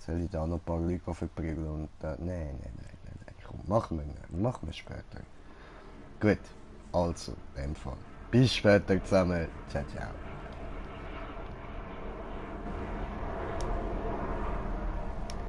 ein paar Leute verprügeln und nein, komm, machen wir später. Gut, also, in dem Fall. Bis später zusammen. Ciao, ciao.